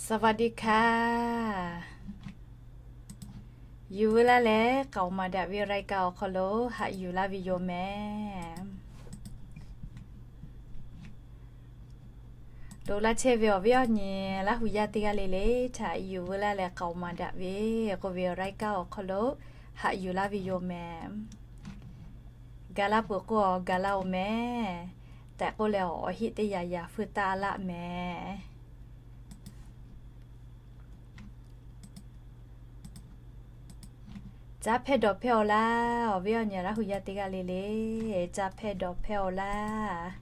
สวัสดีค่ะ Yuˬ veu laˇ leh k'aoˍ maˍ daꞈ ve รายการ awˬ hk'aw lo haꞈ yuˬ laˇ ve yoˬ mehˍ. Loꞈ la chehˇ ve awˬ viˉ awˬ nyi Laˇ hu yaˇ teˇ g'aˇ le le htaꞈ yuˬ veu laˇ leh k'aoˍ maˍ daꞈ ve k'oˆ ve รายการ awˬ hk'aw lo haꞈ yuˬ laˇ ve yoˬ mehˍ. Gaˬ la peuˬ k'o, gaˬ la-oˬ mehˍ tehꞈ k'oˆ leh, awˬ heˆ teˇ yanˇ yanˇ feu taˇ laˆ mehˍ. Caˇ hpehˇ dawˬ hpehˇ-aw laˇ. Awˬ viˉ awˬ nyi Laˇ hu yaˇ teˇ g'aˇ le le, caˇ hpehˇ dawˬ hpehˇ-aw laˇ.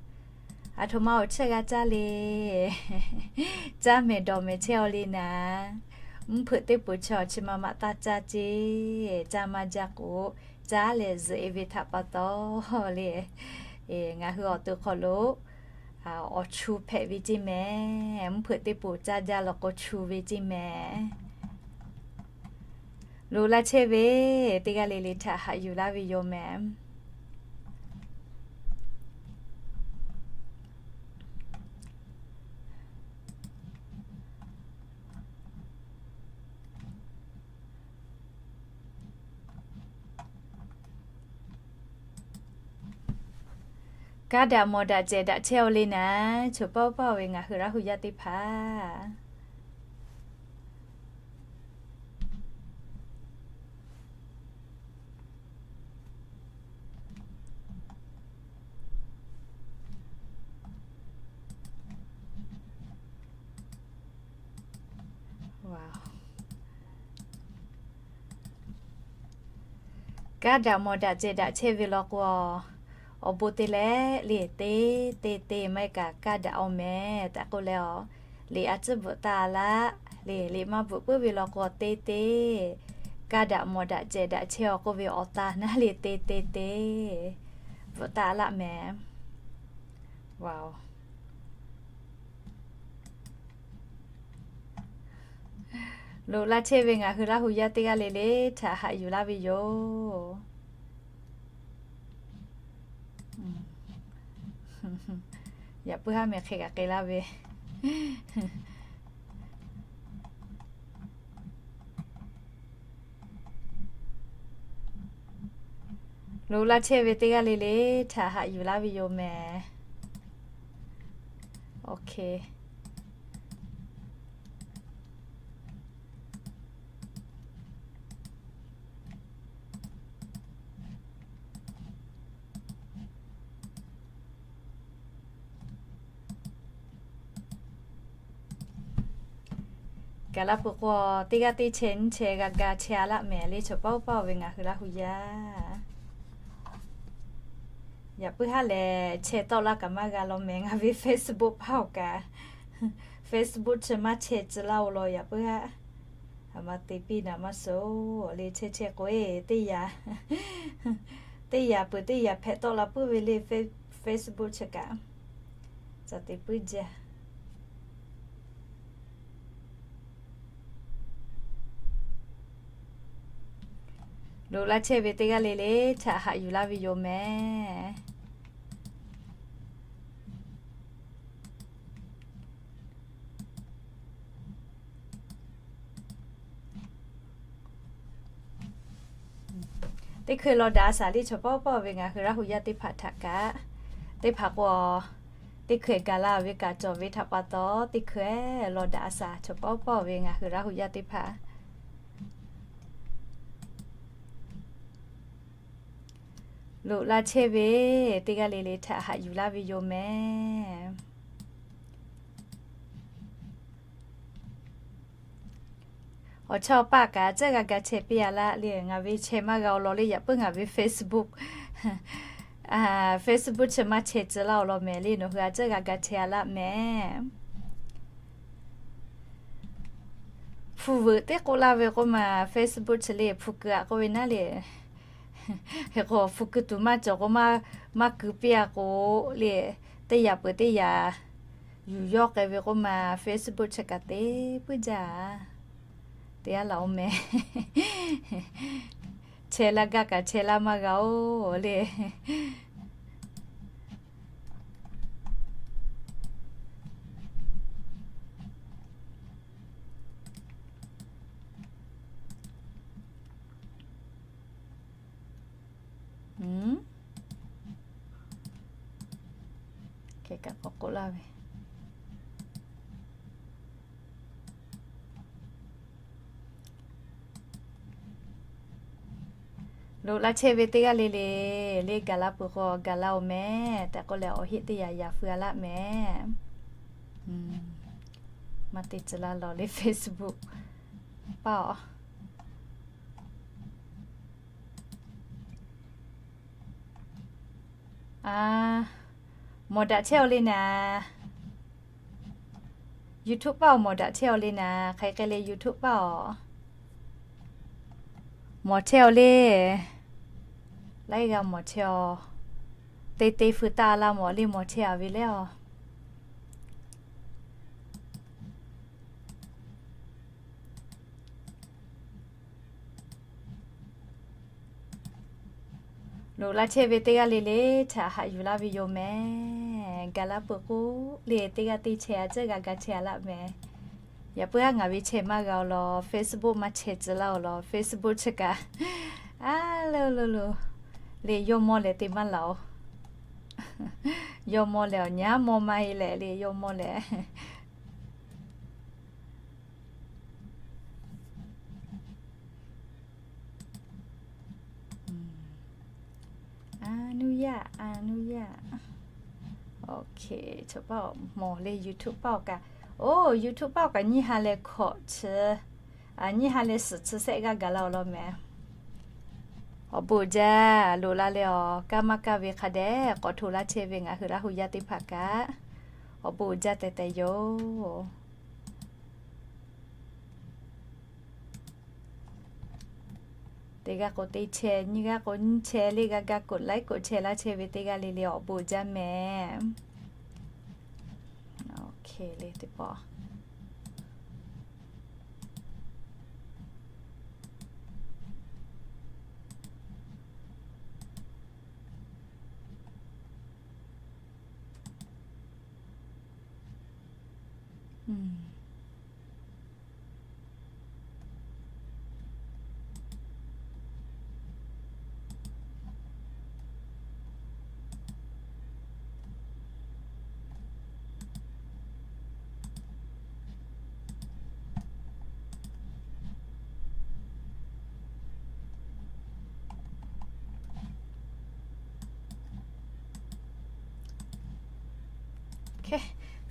Aˬ htoꞈ ma awˬ chehˇ g'a caˇ le. Caˇ mehˍ dawˬ mehˍ chehˇ-aw le naˍ. Mvuhˇ hpeuꞈ teˇ poˍ chi awˬ chi ma maꞈ taˇ caˇ ceˇ. Caˇ maˇ jaˇ k'o, caˇ leh zuhꞈ-e ve htaꞈ pa taw le. Ngaˬ hui awˬ to hk'aw lo awˬ chu hpehꞈ ve ceˇ mehˍ. Mvuhˇ hpeuꞈ teˇ poˍ caˇ jaˇ law k'o chu ve ceˇ mehˍ. Loꞈ la chehˇ ve teˇ g'aˇ le le htaꞈ haꞈ yuˬ laˇ ve yoˬ mehˍ. Kaˇ daꞈ mawˬ daꞈ cehˬ daꞈ chehˇ-aw le naˍ. Choˬ paˆ paˆ-oˬ ve ngaˬ hui Laˇ hu yaˇ teˇ hpaˍ. Kaˇ daꞈ mawˬ daꞈ cehˬ daꞈ chehˇ ve law k'o, awˬ bon te leh le, te te te maˇ heˆ kaꞈ kaˇ daꞈ-aw mehˍ tehꞈ k'oˆ leh, liꞈ a tcuhˉ bvuhꞈ taˍ laˆ le. Liꞈ maˇ bvuhꞈ puiˉ ve law k'o, te te kaˇ daꞈ mawˬ daꞈ cehˬ daꞈ chehˇ-aw k'oˆ ve awˬ ta naˉ le, te te te bvuhꞈ taˍ laˆ mehˍ. Loꞈ la chehˇ ve ngaˬ hui Laˇ hu yaˇ teˇ g'aˇ le le htaꞈ haꞈ yuˬ laˇ ve yoˬ. Yaꞈ puiˉ haˉ meh hk'e kaꞈ k'ai laˇ ve. Loꞈ la chehˇ ve teˇ g'aˇ le le htaꞈ haꞈ yuˬ laˇ ve yoˬ mehˍ. Gaˬ la peuˬ k'o, teˇ g'aˇ teˇ chehˇ nyiˇ chehˇ g'a ga chehˇ-a laˆ mehˍ le. Chaw paˇ oˇ paˇ-oˬ ve ngaˬ hui Laˇ hu yaˇ. Yaꞈ puiˉ haˉ lehˬ, chehˇ tawˆ laˇ kaꞈ maˇ g'a law mehˍ. Ngaˬ ve Facebook paˇ-oˬ kaꞈ, Facebook chi maˇ chehˇ tcuh laˇ-oˬ law yaꞈ puiˉ haˉ. Aˬ ma te piˇ naˍ maˇ suh le. Chehˇ chehˇ k'o, teˇ yaꞈ, teˇ yaꞈ peuˬ teˇ yaꞈ hpehꞈ tawˆ la puiˉ ve le. Facebook chi kaꞈ ca te puiˉ jaˇ. Loꞈ la chehˇ ve teˇ g'aˇ le le htaꞈ haꞈ yuˬ laˇ ve yoˬ mehˍ. Teˇ hkui law daꞈ a shaˍ le. Chaw paˇ oˇ paˇ-oˬ ve ngaˬ hui Laˇ hu yaˇ teˇ hpaˍ htaꞈ kaꞈ, teˇ hpaˍ k'o, teˇ hkui gaˬ la ve kaꞈ cawˬ ve htaꞈ pa taw, teˇ hkui law daꞈ a shaˍ. Chaw paˇ oˇ paˇ-oˬ ve ngaˬ hui Laˇ hu yaˇ teˇ hpaˍ, loꞈ la chehˇ ve teˇ g'aˇ le le htaꞈ haꞈ yuˬ laˇ ve yoˬ mehˍ. Awˬ chawˇ paˆ kaꞈ tcuhˉ g'a ga chehˇ piˇ-a laˆ le. Ngaˬ ve chehˇ maˇ g'a-oˬ law le. Yaꞈ puiˉ ngaˬ ve Facebook, Facebook chi maˇ chehˇ tcuh laˇ-oˬ law mehˍ le. Nawˬ hui a tcuhˉ g'a ga chehˇ-a laˆ mehˍ. Hpu veuꞈ teˇ k'oˆ laˇ ve k'oˆ ma Facebook chi le, hpu keu-a k'oˆ ve naˉ le. Hk'e k'o hpu keu tuˬ maˇ cawˬ k'o, maˇ keu piˇ-a k'o le, teˇ yaꞈ peuˬ teˇ yaꞈ yuˬ yawˇ k'ai ve k'oˆ ma Facebook chi kaꞈ te puiˉ jaˇ. Te-a laˬ-oˬ mehˍ. Chehˇ laˇ gaˇ kaꞈ chehˇ laˇ maˇ g'a-oˬ le. Hk'e kaꞈ k'awꞈ k'oˆ laˇ ve. Loꞈ la chehˇ ve teˇ g'aˇ le le, le gaˬ la peuˬ k'o gaˬ la-oˬ mehˍ tehꞈ k'oˆ leh awˬ heˆ teˇ yaꞈ yaꞈ feu-a laˇ mehˍ. Maˇ te tcuh laˇ lawˬ le Facebook paˇ-oˬ. Mawˬ daꞈ chehˇ-aw le naˍ. YouTube paˇ-oˬ, mawˬ daꞈ chehˇ-aw le naˍ. Hk'aˬ hk'e le YouTube paˇ-oˬ, mawˬ chehˇ-aw le. Laiˉ g'a mawˬ chehˇ-aw. Te te feu taˇ la mawˬ le, mawˬ chehˇ-a ve le-aˬ. Loꞈ la chehˇ ve teˇ g'aˇ le le htaꞈ haꞈ yuˬ laˇ ve yoˬ mehˍ. Gaˬ la peuˬ k'oˆ le, teˇ g'aˇ teˇ chehˇ-a, ceuˬ g'a ga chehˇ-a laˇ mehˍ. Yaꞈ puiˉ haˉ ngaˬ ve chehˇ maˇ g'a-aw law, Facebook maˇ chehˇ tcuh laˇ-aw law, Facebook chi kaꞈ a lo lo lo le, yawˇ mawˇ lehˬ te maˇ laˬ-oˬ. Yawˇ mawˇ lehˬ awˬ nyi mawˇ maˇ heˆ leh le, yawˇ mawˇ lehˬ. A nuˇ yaˇ, a nuˇ yaˇ. Oˇ hk'e, chaw paˇ mawˬ le YouTube paˇ-oˬ kaꞈ. Oˇ, YouTube paˇ-oˬ kaꞈ nyiˇ ha leh hkawꞈ chi, nyiˇ ha leh suhˍ chi sehˆ g'aˇ gaˬ la-aˬ law mehˍ. Awˬ bon uiˍ jaˇ. Loꞈ la leh awˬ kaˇ maˇ kaˇ ve hk'a dehꞈ k'awꞈ hto laˇ chehˇ ve ngaˬ hui Laˇ hu yaˇ teˇ hpaˍ kaꞈ awˬ bon uiˍ jaˇ tehꞈ tehꞈ yoˬ. Teˇ g'aˇ k'o teˇ chehˇ, nyiˇ g'aˇ k'o nyiˇ chehˇ, le g'a ga koꞈ laiˉ koꞈ chehˇ laˇ chehˇ ve teˇ g'aˇ le le awˬ bon uiˍ jaˇ mehˍ. Oˇ hk'e le teˇ pawˆ.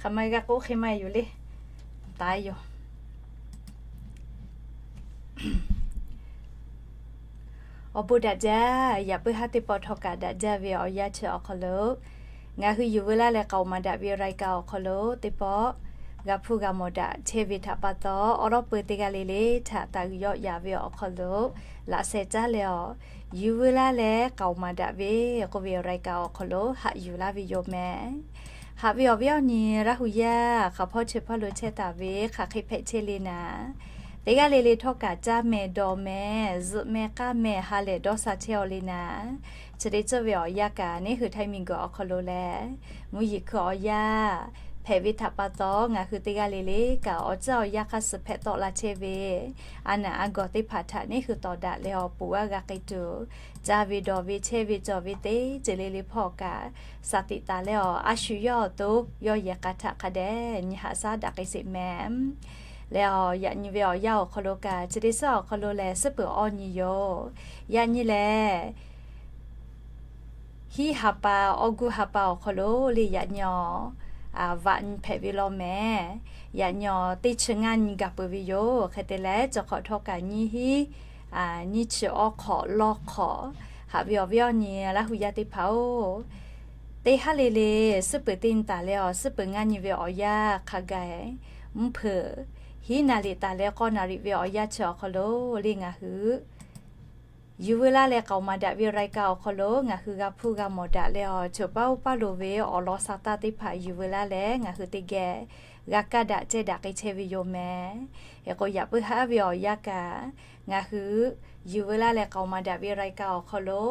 Hk'aˬ ma g'a k'oˆ hk'e maˇ yoˬ le. Taˍ yoˬ. Awˬ bon daꞈ jaˇ. Yaꞈ puiˉ haˉ teˇ pawˆ htawˇ kaꞈ daꞈ jaˇ ve awˬ yanˇ chi awˬ hk'aw lo, ngaˬ hui yuˬ veu laˇ leh k'aoˍ maˍ daꞈ ve รายการ awˬ hk'aw lo teˇ pawˆ g'a hpuˇ g'a mawˬ daꞈ chehˇ ve htaꞈ pa taw, awˉ lawˉ peu teˇ g'aˇ le le htaꞈ taˍ g'uiˬ yawˆ yaꞈ ve awˬ hk'aw lo laꞈ sheh caˉ leh awˬ, yuˬ veu laˇ leh k'aoˍ maˍ daꞈ ve k'oˆ ve awˬ รายการ awˬ hk'aw lo haꞈ yuˬ laˇ ve yoˬ mehˍ. Haꞈ ve awˬ viˉ awˬ nyi Laˇ hu yaˇ hk'aˬ hpawˇ chi hpawˇ lo chehˇ taˍ ve hk'aˬ hk'e hpehꞈ chehˇ le naˍ, teˇ g'aˇ le le htawˇ kaꞈ caˇ mehˍ dawˬ mehˍ zuhꞈ mehˍ k'aˇ mehˍ ha lehˬ dawˇ sha chehˇ-aw le naˍ, chi te ceuˬ ve awˬ yanˇ kaꞈ neˉ hui Htaiˇ miˬguiˬ awˬ hk'aw lo lehˬ, mvuhˇ yeˬ hkui awˬ yanˇ hpehꞈ ve htaꞈ pa taw, ngaˬ hui teˇ g'aˇ le le kaꞈ awˬ ceuˬ awˬ yanˇ hk'aˇ suh hpehꞈ tawˆ la chehˇ ve, a naˬ a gawˬ teˇ hpaˍ htaꞈ neˉ hui tawˍ daꞈ leh awˬ poˍ g'a g'a k'ai tuˬ, caˇ ve dawˬ ve chehˇ ve cawˬ ve teˇ ceuˬ le le hpawˇ kaꞈ, shaˍ tiꞈ taˍ leh awˬ a shu yawˇ awˬ to yawˇ yehˬ k'a htaꞈ hk'a dehꞈ nyi haꞈ shaˉ daꞈ k'ai sheˍ mehˍ. Leh awˬ yaꞈ nyi ve awˬ yanˇ awˬ hk'aw lo kaꞈ, chi teˇ suhˉ awˬ hk'aw lo lehˬ suhˉ peuˬ awˇ nyi yoˬ. Yaꞈ nyi lehˬ, hiˉ ha pa, awˇ guˇ ha pa awˬ hk'aw lo le yaꞈ nyi awˬ vaꞈ nyi hpehꞈ ve law mehˍ. Yaꞈ nyi awˬ teˇ chi ngaˇ nyi gaˬ peuˬ ve yoˬ. Hk'e te leh, cawˬ hk'awꞈ htawˇ kaꞈ nyiˇ hiˉ, nyiˇ chi awˇ hk'awꞈ lawˇ hk'awꞈ. Haꞈ ve awˬ viˉ awˬ nyi Laˇ hu yaˇ teˇ hpaˍ-oˬ, teˇ haˉ le le suhˉ peuˬ teˇ nyi taˍ leh awˬ suhˉ peuˬ ngaˇ nyi ve awˬ yanˇ hk'a gaˬ mvuhˇ hpeuꞈ hiˉ naˍ riˍ taˍ leh k'awˇ naˍ riˍ ve awˬ yanˇ chi awˬ hk'aw lo le ngaˬ hui yuˬ veu laˇ leh k'aoˍ maˍ daꞈ ve รายการ awˬ hk'aw lo ngaˬ hui g'a hpuˇ g'a mawˬ daꞈ leh awˬ, choˬ paˇ oˇ paˇ loˍ ve awˬ lawn sha taˇ teˇ hpaˍ yuˬ veu laˇ leh ngaˬ hui teˇ geh g'a kaˇ daꞈ cehˇ daꞈ k'ai chehˇ ve yoˬ mehˍ. Hk'e k'o, yaꞈ puiˉ haˉ ve awˬ yanˇ kaꞈ, ngaˬ hui yuˬ veu laˇ leh k'aoˍ maˍ daꞈ ve รายการ awˬ hk'aw lo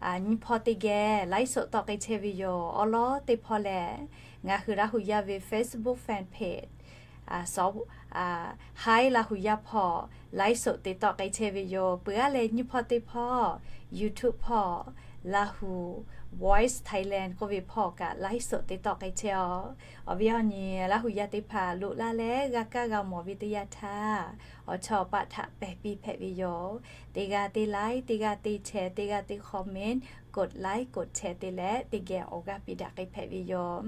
nyiˇ hpawˇ teˇ geh ไลฟ์สด tawˆ k'ai chehˇ ve yoˬ. Awˉ lawˉ teˇ hpawˇ lehˬ, ngaˬ hui Laˇ hu yaˇ ve Facebook fan page, Hi Laˇ hu yaˇ hpawˇ ไลฟ์สด te tawˆ k'ai chehˇ ve yoˬ. Peuˬ aˉ leh nyiˇ hpawˇ teˇ hpawˇ YouTube hpawˇ Lahu Voice Thailand k'oˆ ve hpawˇ kaꞈ ไลฟ์สด te tawˆ k'ai chehˇ-oˬ. Awˬ viˉ awˬ nyi Laˇ huˍ yaˇ teˇ hpaˍ loꞈ laˇ leh g'a kaˇ g'a mawˬ ve teˇ yanˇ htaˇ, awˬ chawˇ awˬ paˆ htaꞈ pehˬ piˇ hpehꞈ ve yoˬ. Teˇ g'aˇ teˇ like, teˇ g'aˇ teˇ share, teˇ g'aˇ teˇ comment, กดไลค์ กดแชร์ te leh teˇ geh awˬ g'aˇ piˇ daꞈ k'ai hpehꞈ ve yoˬ.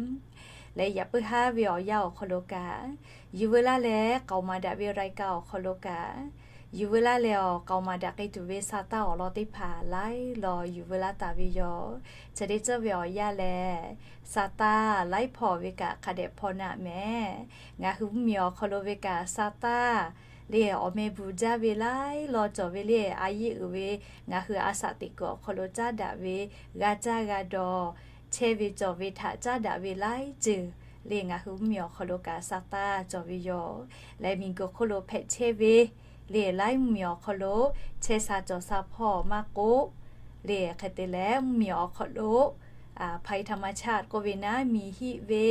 Leh yaꞈ puiˉ haˉ ve awˬ yanˇ awˬ hk'aw lo kaꞈ, yuˬ veu laˇ leh k'aoˍ maˍ daꞈ ve รายการ awˬ hk'aw lo kaꞈ, yuˬ veu laˇ leh awˬ k'aoˍ maˍ daꞈ k'ai tuˬ ve sa taˇ awˬ lawn teˇ hpaˍ laiˉ law yuˬ veu laˇ taˍ ve yoˬ. Chi teˇ ceuˬ ve awˬ yanˇ lehˬ, sa taˇ laiˉ hpawˇ ve kaꞈ hk'a dehꞈ hpaw naˆ mehˍ. Ngaˬ hui mvuhˇmiˬ awˬ hk'aw lo ve kaꞈ sa taˇ lehˬ, awˬ meh bvuhˬ jaˇ ve laiˉ law cawˬ ve lehˬ, a yeˇ uiˍ ve ngaˬ hui a shaꞈ teꞈ kuiˬ awˬ hk'aw lo caˉ daꞈ ve, g'a caˇ g'a dawˬ chehˇ ve cawˬ ve htaꞈ caˉ daꞈ ve laiˉ ceuˬ lehˬ, ngaˬ hui mvuhˇmiˬ awˬ hk'aw lo kaꞈ sa taˇ cawˬ ve yoˬ. Leh miˬguiˬ hk'oˆ lo hpehꞈ chehˇ ve lehˬ, laiˉ mvuhˇmiˬ awˬ hk'aw lo chehˇ sha cawˬ sha hpawˇ maˇ k'oˆ, lehˬ hk'e te leh mvuhˇmiˬ awˬ hk'aw lo ภัยธรรมชาติ k'oˆ ve naˉ, miˬ hiˆ ve,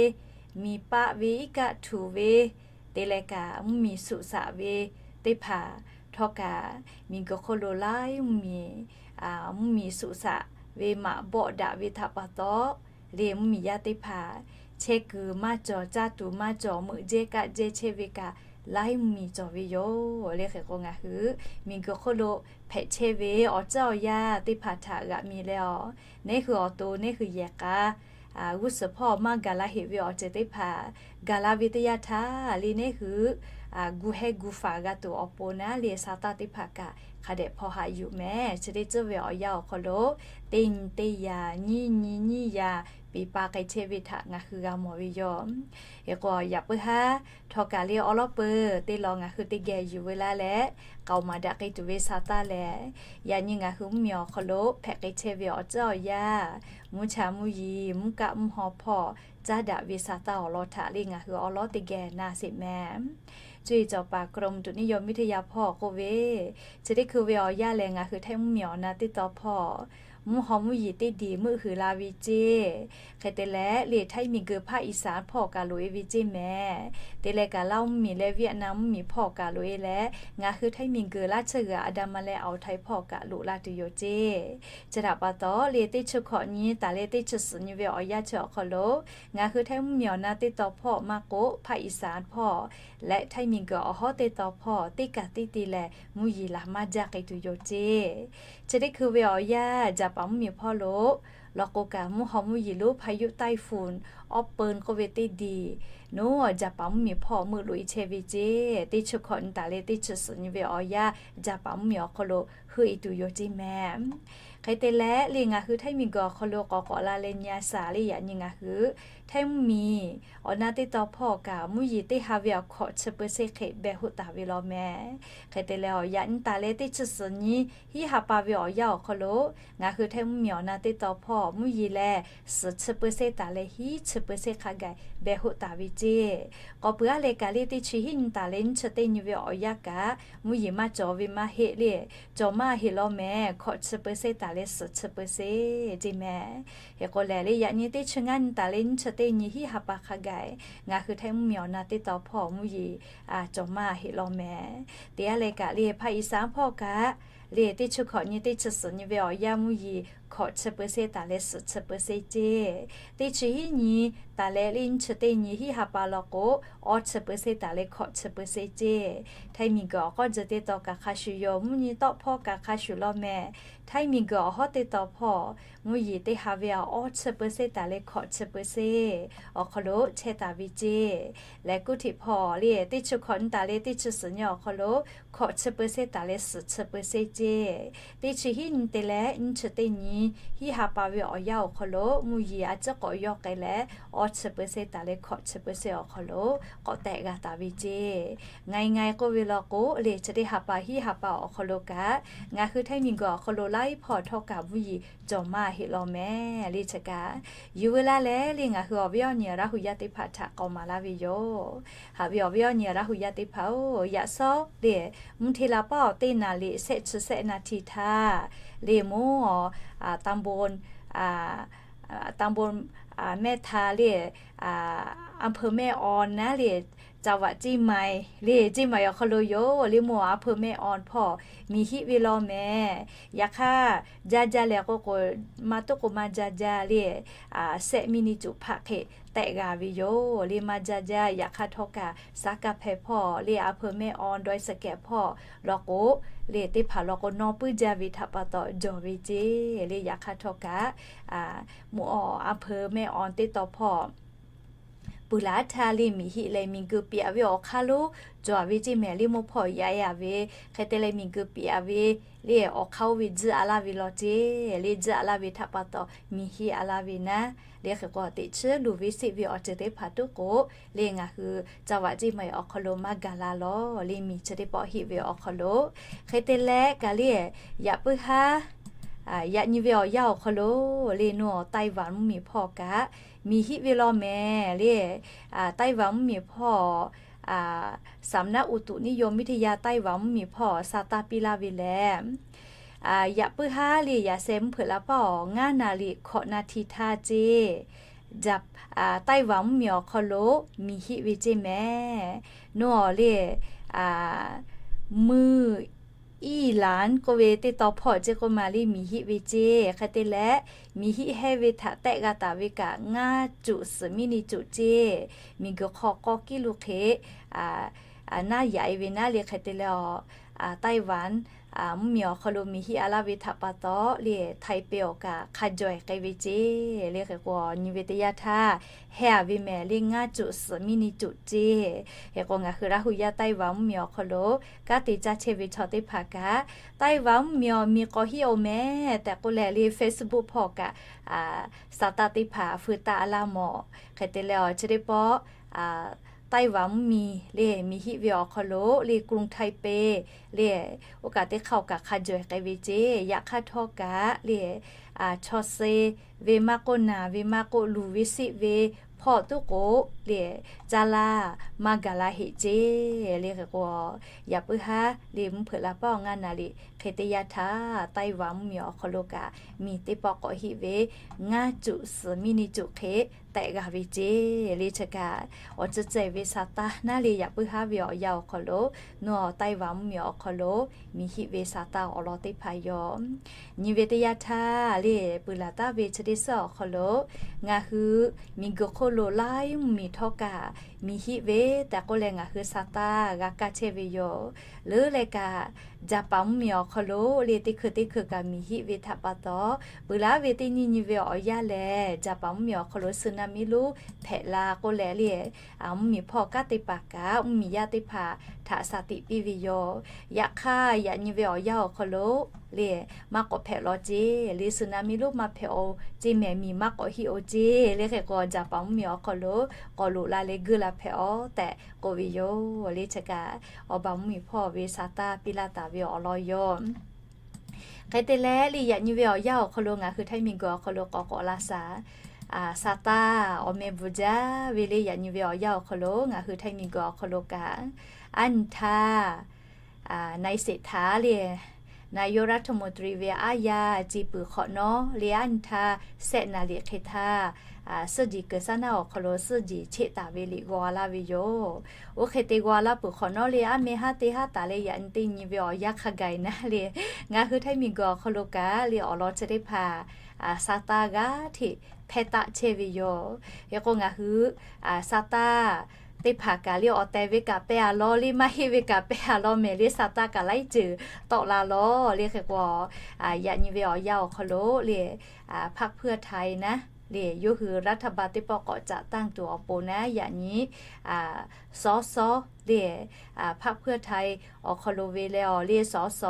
miˬ paˆ ve, iˉ kaˆ htuꞈ ve, te leh kaꞈ mvuhˇmiˬ suꞈ shaꞈ ve teˇ hpaˍ htawˇ kaꞈ, miˬguiˬ hk'oˆ lo laiˉ mvuhˇmiˬ, mvuhˇmiˬ suꞈ shaꞈ ve maꞈ bawˆ daꞈ ve htaꞈ pa taw, lehˬ mvuhˇmiˬ yaˇ teˇ hpaˍ chehˇ kuiˬ maˇ cawˬ, caˇ tuˬ maˇ cawˬ, meuꞈ jehˇ kaˆ jehˇ chehˇ ve kaꞈ laiˉ mvuhˇmiˬ cawˬ ve yoˬ. Lehˬ hk'e k'o, ngaˬ hui miˬguiˬ hk'oˆ lo hpehꞈ chehˇ ve awˬ ceuˬ awˬ yanˇ teˇ hpaˍ htaꞈ g'aꞈ mi leh awˬ, neˇ hui awˬ to neˇ hui yehˬ k'a g'uˇ suhˍ hpawˇ maˇ gaˬ la heꞈ ve awˬ ceuˬ teˇ hpaˍ gaˬ la ve teˇ yanˇ htaˇ, lehˬ neˇ hui gu hehˇ gu faˍ g'a tuˬ awˬ pon naˉ, lehˬ sa taˇ teˇ hpaˍ kaꞈ hk'a dehꞈ hpaw haꞈ yuˬ mehˍ. Chi teˇ ceuˬ ve awˬ yanˇ awˬ hk'aw lo, teˇ nyi teˇ yanˇ, nyiˇ nyi nyiˇ yanˇ, peˍ pa k'ai chehˇ ve htaꞈ ngaˬ hui g'a mawˬ ve yoˬ. Hk'e k'o, yaꞈ puiˉ haˉ htawˇ kaꞈ lehˬ, awˉ lawˉ peuˬ teˇ law ngaˬ hui teˇ geh yuˬ veu laˇ leh, k'aoˍ maˍ daꞈ k'ai tuˬ ve sa taˇ lehˬ, yaꞈ nyi ngaˬ hui mvuhˇmiˬ awˬ hk'aw lo hpehꞈ k'ai chehˇ ve awˬ ceuˬ awˬ yanˇ, mvuhˇ cha mvuhˇ yiˍ, mvuhˇ kaˆ mvuhˇ haw hpawˇ caˉ daꞈ ve sa taˇ awˬ lawn htaꞈ lehˬ, ngaˬ hui awˉ lawˉ teˇ geh na sheˍ mehˍ. Cuˇ yiˍ cawˬ paˍ กรมอุตุนิยมวิทยา hpawˇ k'oˆ ve, chi teˇ hkui ve awˬ yanˇ lehˬ, ngaˬ hui Htaiˇ mvuhˇmiˬ awˬ na teˇ taw hpawˇ mvuhˇ haw mvuhˇ yiˍ teˇ diˬ meuˆ huiˍ la ve ceˇ. Hk'e te leh, lehˬ Htaiˇ miˬguiˬ ภาคอีสาน hpawˇ kaꞈ loꞈ e ve ceˇ mehˍ. Te leh kaꞈ Laˇ mvuhˇmiˬ leh Vietnam mvuhˇmiˬ hpawˇ kaꞈ loꞈ e leh, ngaˬ hui Htaiˇ miˬguiˬ laˇ tsuhˇ g'uiˬ อันดามัน leh Aoˬ Htaiˇ hpawˇ kaꞈ loꞈ la tuˬ yoˬ ceˇ. Chi htaꞈ pa taw, lehˬ teˇ chi hkawꞈ nyi taˍ leh teˇ chi suhˍ nyi ve awˬ yanˇ chi awˬ hk'aw lo, ngaˬ hui Htaiˇ mvuhˇmiˬ awˬ na teˇ taw hpawˇ maˇ k'oˆ, ภาคอีสาน hpawˇ leh Htaiˇ miˬguiˬ awˬ hawˉ teˇ taw hpawˇ teˇ kaˬ teˇ te lehˬ, mvuhˇ yiˍ laˬ maˇ jaˇ k'ai tuˬ yoˬ ceˇ. Chi teˇ hkui ve awˬ yanˇ, Jaˍpaˍ mvuhˇmiˬ hpawˇ lo law k'o kaꞈ, mvuhˇ haw mvuhˇ yiˍ lonˉ พายุไต้ฝุ่น Orphan k'oˆ ve teˇ diˬ, nawˬ Jaˍpaˍ mvuhˇmiˬ hpawˇ meuˆ loꞈ e chehˇ ve ceˇ. Teˇ chi hkawꞈ nyi taˍ leh teˇ chi suhˍ nyi ve awˬ yanˇ, Jaˍpaˍ mvuhˇmiˬ awˬ hk'aw lo heuˆ e tuˬ yoˬ ceˇ mehˍ. Hk'e te leh, lehˬ ngaˬ hui Htaiˇ miˬguiˬ awˬ hk'aw lo k'awꞈ k'awꞈ la leh nyi a shaˍ lehˬ, yaꞈ nyi ngaˬ hui Htaiˇ mvuhˇmiˬ awˬ na teˇ taw hpawˇ kaꞈ mvuhˇ yiˍ teˇ ha ve awˬ hkawꞈ chi เปอร์เซ็นต์ hk'e beh hoˆ taˍ ve law mehˍ. Hk'e te leh, awˬ yanˇ nyi taˍ leh teˇ chi suhˍ nyi hiˉ ha pa ve awˬ yanˇ awˬ hk'aw lo, ngaˬ hui Htaiˇ mvuhˇmiˬ awˬ na teˇ taw hpawˇ mvuhˇ yiˍ lehˬ, suhˍ chi เปอร์เซ็นต์ taˍ leh hiˉ chi เปอร์เซ็นต์ hk'a gaˬ beh hoˆ taˍ ve ceˇ. K'awꞈ peuˬ aˉ leh kaꞈ lehˬ, teˇ chi hiˉ nyi taˍ leh nyiˇ chi teˇ nyi ve awˬ yanˇ kaꞈ, mvuhˇ yiˍ maˇ cawˬ ve maˇ heˆ lehˬ, cawˬ maˇ heˆ law mehˍ, hkawꞈ chi เปอร์เซ็นต์ taˍ leh suhˍ chi เปอร์เซ็นต์ ceˇ mehˍ. Hk'e k'o lehˬ, lehˬ yaꞈ nyi teˇ chi ngaˇ nyi taˍ leh nyiˇ chi teˇ nyi hiˉ ha pa hk'a gaˬ, ngaˬ hui Htaiˇ mvuhˇmiˬ awˬ na teˇ taw hpawˇ mvuhˇ yiˍ cawˬ maˇ heˆ law mehˍ. Te aˉ leh kaꞈ lehˬ, ภาคอีสาน hpawˇ kaꞈ lehˬ, teˇ chi hkawꞈ nyi teˇ chi suhˍ nyi ve awˬ yanˇ mvuhˇ yiˍ hkawꞈ chi เปอร์เซ็นต์ taˍ leh suhˍ chi เปอร์เซ็นต์ ceˇ. Teˇ chi hiˉ nyi taˍ leh lehˬ nyiˇ chi teˇ nyi hiˉ ha pa law k'o, awˇ chi เปอร์เซ็นต์ taˍ leh hkawꞈ chi เปอร์เซ็นต์ ceˇ. Htaiˇ miˬguiˬ awˬ k'awˇ jeh teˇ taw kaꞈ hk'a shuˍ yoˬ, mvuhˇ nyi tawˆ hpawˇ kaꞈ hk'a shuˍ law mehˍ. Htaiˇ miˬguiˬ awˬ hawˉ teˇ taw hpawˇ mvuhˇ yiˍ teˇ ha ve awˬ awˇ chi เปอร์เซ็นต์ taˍ leh hkawꞈ chi เปอร์เซ็นต์ awˬ hk'aw lo chehˇ taˍ ve ceˇ. Lehˬ kuˇ htiꞈ hpawˇ lehˬ, teˇ chi hkawꞈ nyi taˍ leh teˇ chi suhˍ nyi awˬ hk'aw lo hkawꞈ chi เปอร์เซ็นต์ taˍ leh suhˍ chi เปอร์เซ็นต์ ceˇ. Teˇ chi hiˉ nyi te leh nyiˇ chi teˇ nyi hiˉ ha pa ve awˬ yanˇ awˬ hk'aw lo mvuhˇ yiˍ a ciˉ k'awꞈ yawˇ k'ai leh, awˇ chi เปอร์เซ็นต์ taˍ leh hkawꞈ chi เปอร์เซ็นต์ awˬ hk'aw lo k'awꞈ tehꞈ g'a taˍ ve ceˇ. Ngaˬ e ngaˬ e k'oˆ ve law k'o, lehˬ chi teˇ ha pa hiˉ ha pa awˬ hk'aw lo kaꞈ, ngaˬ hui Htaiˇ miˬguiˬ awˬ hk'aw lo laiˉ hpawˇ htawˇ kaꞈ mvuhˇ yiˍ cawˬ maˇ heˆ law mehˍ. Lehˬ chi kaꞈ, yuˬ veu laˇ leh lehˬ ngaˬ hui awˬ viˉ awˬ nyi Laˇ huˍ yaˇ teˇ hpaˍ htaꞈ k'awꞈ maˍ laˇ ve yoˬ. Haꞈ ve awˬ viˉ awˬ nyi Laˇ huˍ yaˇ teˇ hpaˍ-oˬ, yaꞈ sawˉ lehˬ mvuhˇ hteˇ la paˉ awˬ teˇ naˍ riˍ shehˆ chi shehˆ naˍ htiˍ htaˇ, lehˬ mvuhˇ awˬ ตำบล ตำบล แม่ทา le, อำเภอแม่ออน naˉ le, จังหวัดเชียงใหม่ le, เชียงใหม่ awˬ hk'aw lo yoˬ le. Mvuhˇ awˬ อำเภอแม่ออน hpawˇ miˬ hiˆ ve law mehˍ. Yaꞈ hk'aˇ, jaˇ jaˇ leh k'o k'o, maˇ tuˉ k'o maˇ jaˇ jaˇ le, sehˆ miˇ niˇ cuꞈ hpaˆ hk'e tehˆ g'a ve yoˬ le. Maˇ jaˇ jaˇ. Yaꞈ hk'aˇ htawˇ kaꞈ, saˍ kaˍ hpehꞈ hpawˇ le, อำเภอแม่ออน ดอยสะเก็ด hpawˇ law k'o, le teˇ hpaˍ law k'o, nawˬ puiˉ jaˇ ve htaꞈ pa taw jawˬ ve ceˇ le. Yaꞈ hk'aˇ htawˇ kaꞈ, mvuhˇ awˬ อำเภอแม่ออน teˇ taw hpawˇ puiˬ laˬ htaˇ le, miˬ hiˆ leh miˬ guiˬ piˍ ve awˬ hk'aˇ lo cawˬ ve ceˇ mehˍ le. Mvuhˇ hpawˇ yaꞈ yaꞈ ve hk'e te leh, miˬ guiˬ piˍ ve le, awˬ hk'aˇ oˇ ve tzuhˆ a laˇ ve law ceˇ le. Tzuhˆ a laˇ ve htaꞈ pa taw miˬ hiˆ a laˇ ve naˉ le. Hk'e k'o, teꞈ chiˉ luˬ ve seˆ ve awˬ ceuˬ teˇ hpaˍ tuˉ k'o le, ngaˬ hui จังหวัดเชียงใหม่ awˬ hk'aw lo maˇ gaˬ la law le. Miˬ chi teˇ pawˆ hiˆ ve awˬ hk'aw lo hk'e te leh kaꞈ le, yaꞈ puiˉ haˉ yaꞈ nyi ve awˬ yanˇ awˬ hk'aw lo le, nawˬ awˬ ไต้หวัน mvuhˇmiˬ hpawˇ kaꞈ miˬ hiˆ ve law mehˍ le. ไต้หวัน mvuhˇmiˬ hpawˇ สำนักอุตุนิยมวิทยาไต้หวัน mvuhˇmiˬ hpawˇ sa taˇ piˇ laˇ ve lehˬ, yaꞈ puiˉ haˉ le, yaꞈ sheh mvuhˇ hpeuꞈ la paˇ awˬ ngaˇ naˍ riˍ hkawꞈ naˍ htiˍ htaˇ ceˇ, ไต้หวัน mvuhˇmiˬ awˬ hk'aw lo miˬ hiˆ ve ceˇ mehˍ. Nawˬ awˬ le, mvuhˇ iˉ lanˉ k'oˆ ve teˇ taw hpawˇ ceˇ k'oˆ ma le, miˬ hiˆ ve ceˇ. Hk'e te leh, miˬ hiˆ hehnˇ ve htaꞈ tehˆ g'a taˍ ve kaꞈ ngaˇ cuꞈ suhˍ miˇ niˇ cuꞈ ceˇ. Miˬ guiˬ hk'aw k'awˇ kiˉ lo hk'e naˉ yaꞈ e ve naˉ le. Hk'e te leh, ไต้หวัน mvuhˇmiˬ awˬ hk'aw lo miˬ hiˆ a laˇ ve htaꞈ pa taw le, ไทเป awˬ kaꞈ hk'a jawˬ e k'ai ve ceˇ le. Hk'e k'o, nyi ve teˇ yanˇ htaˇ hehnˇ a ve mehˍ le, ngaˇ cuꞈ suhˍ miˇ niˇ cuꞈ ceˇ. Hk'e k'o, ngaˬ hui Laˇ hu yaˇ ไต้หวัน mvuhˇmiˬ awˬ hk'aw lo kanˉ te caˇ chehˇ ve chaw teˇ hpaˍ kaꞈ, ไต้หวัน mvuhˇmiˬ awˬ miˬ k'awꞈ hiˆ oˬ mehˍ tehꞈ k'oˆ leh le, Facebook hpawˇ kaꞈ sa taˇ teˇ hpaˍ feu taˆ a laˇ mawˬ. Hk'e te leh, awˬ chi teˇ pawˆ ไต้หวัน mvuhˇmiˬ le, miˬ hiˆ ve awˬ hk'aw lo le, กรุงไทเป le, oˇ kaꞈ teˇ hk'aˇ awˬ kaꞈ hk'a jawˬ e k'ai ve ceˇ. Yaꞈ hk'aˇ htawˇ kaꞈ le, chaw suh ve maˇ k'oˆ, naˬ ve maˇ k'oˆ, luˬ ve seˆ ve hpawˇ tuˉ k'o le, caˇ laˇ maˇ gaˬ la heˆ ceˇ le. Hk'e k'o, yaꞈ puiˉ haˉ le, mvuhˇ hpeuꞈ la paˇ awˬ ngaˇ naˍ riˍ hk'e teˇ yanˇ htaˇ, ไต้หวัน mvuhˇmiˬ awˬ hk'aw lo kaꞈ miˬ teˇ pawˆ k'awꞈ hiˆ ve ngaˇ cuꞈ suhˍ miˇ niˇ cuꞈ hk'e tehˆ g'a ve ceˇ le. Chi kaꞈ, awˬ ceuˬ ceh ve sa taˇ naˉ le, yaꞈ puiˉ haˉ ve awˬ yanˇ awˬ hk'aw lo, nawˬ awˬ ไต้หวัน mvuhˇmiˬ awˬ hk'aw lo miˬ hiˆ ve sa taˇ awˬ lawn teˇ hpaˍ yoˬ. Nyi ve teˇ yanˇ htaˇ le, puiˬ laˬ taˍ ve chi teˇ suhˉ awˬ hk'aw lo ngaˬ hui miˬ guiˬ hk'oˆ lo laiˉ mvuhˇmiˬ htawˇ kaꞈ miˬ hiˆ ve tehꞈ k'oˆ leh ngaˬ hui sa taˇ g'a kaˇ chehˇ ve yoˬ. Leuˉ leh kaꞈ, Jaˍpaˍ mvuhˇmiˬ awˬ hk'aw lo le, teˇ hkui teˇ hkui kaꞈ miˬ hiˆ ve htaꞈ pa taw, puiˬ laˬ ve teˇ nyi nyi ve awˬ yanˇ lehˬ, Jaˍpaˍ mvuhˇmiˬ awˬ hk'aw lo สึนามิ lonˉ hpehꞈ la k'oˆ leh le, mvuhˇmiˬ hpawˇ kanˉ te paˍ kaꞈ mvuhˇmiˬ yaˇ teˇ hpaˍ htaꞈ shaˍ tiꞈ piˇ ve yoˬ. Yaꞈ hk'aˇ, yaꞈ nyi ve awˬ yanˇ awˬ hk'aw lo le, maˇ k'awꞈ hpehꞈ law ceˇ le, สึนามิ lonˉ maˇ hpehꞈ oˬ ceˇ mehˍ, miˬ maˇ k'awꞈ hiˆ oˬ ceˇ le. Hk'e k'o, Jaˍpaˍ mvuhˇmiˬ awˬ hk'aw lo k'awꞈ loꞈ la leh geuˆ la hpehꞈ aˬ tehꞈ k'oˆ ve yoˬ le. Chi kaꞈ, awˬ baˬ mvuhˇmiˬ hpawˇ ve sa taˇ piˇ laˇ taˍ ve awˬ lawn yoˬ. Hk'e te leh le, yaꞈ nyi ve awˬ yanˇ awˬ hk'aw lo ngaˬ hui Htaiˇ miˬ guiˬ awˬ hk'aw lo k'awꞈ k'awꞈ la shaˍ, sa taˇ awˬ meh bvuhˬ jaˇ ve le. Yaꞈ nyi ve awˬ yanˇ awˬ hk'aw lo ngaˬ hui Htaiˇ miˬ guiˬ awˬ hk'aw lo kaꞈ, aˉ nyi htaˇ นายเศรษฐา le, นายกรัฐมนตรี ve aˉ yaˇ ce peuˬ hk'awꞈ nawˉ le, aˉ nyi htaˇ sehˆ naˍ liꞈ hk'e htaˇ, suhˆ jeˬ kuiˬ saˉ naˉ awˬ hk'aw lo suhˆ jeˬ cheˆ taˍ ve liꞈ g'aw laˇ ve yoˬ. Oˇ hk'e te g'aw laˇ peuˬ hk'awꞈ nawˉ le, aˉ meh haˉ teˇ haˉ taˍ leh yaꞈ nyi teˇ nyi ve awˬ yanˇ hk'a gaˬ e naˉ le, ngaˬ hui Htaiˇ miˬ guiˬ awˬ hk'aw lo kaꞈ le, awˬ lawn chi teˇ hpaˍ sa taˇ g'aˇ hteꞈ hpehˇ taˆ chehˇ ve yoˬ. Hk'e k'o, ngaˬ hui sa taˇ teˇ hpaˍ kaꞈ le, awˬ tehˬ ve kaꞈ pehˇ a law le, maˇ heˆ ve kaꞈ pehˇ a law mehˍ le, sa taˇ kaꞈ laiˉ ceuˬ tawˆ la law le. Hk'e k'o, พรรคเพื่อไทย naˉ le, พรรคเพื่อไทย naˉ le, yawˇ hui รัฐบาล teˇ pawˆ k'awꞈ caꞈ tanˇ tuˬ awˬ pon naˉ yaꞈ nyi สส le, พรรคเพื่อไทย awˬ hk'aw lo ve leh awˬ le, สส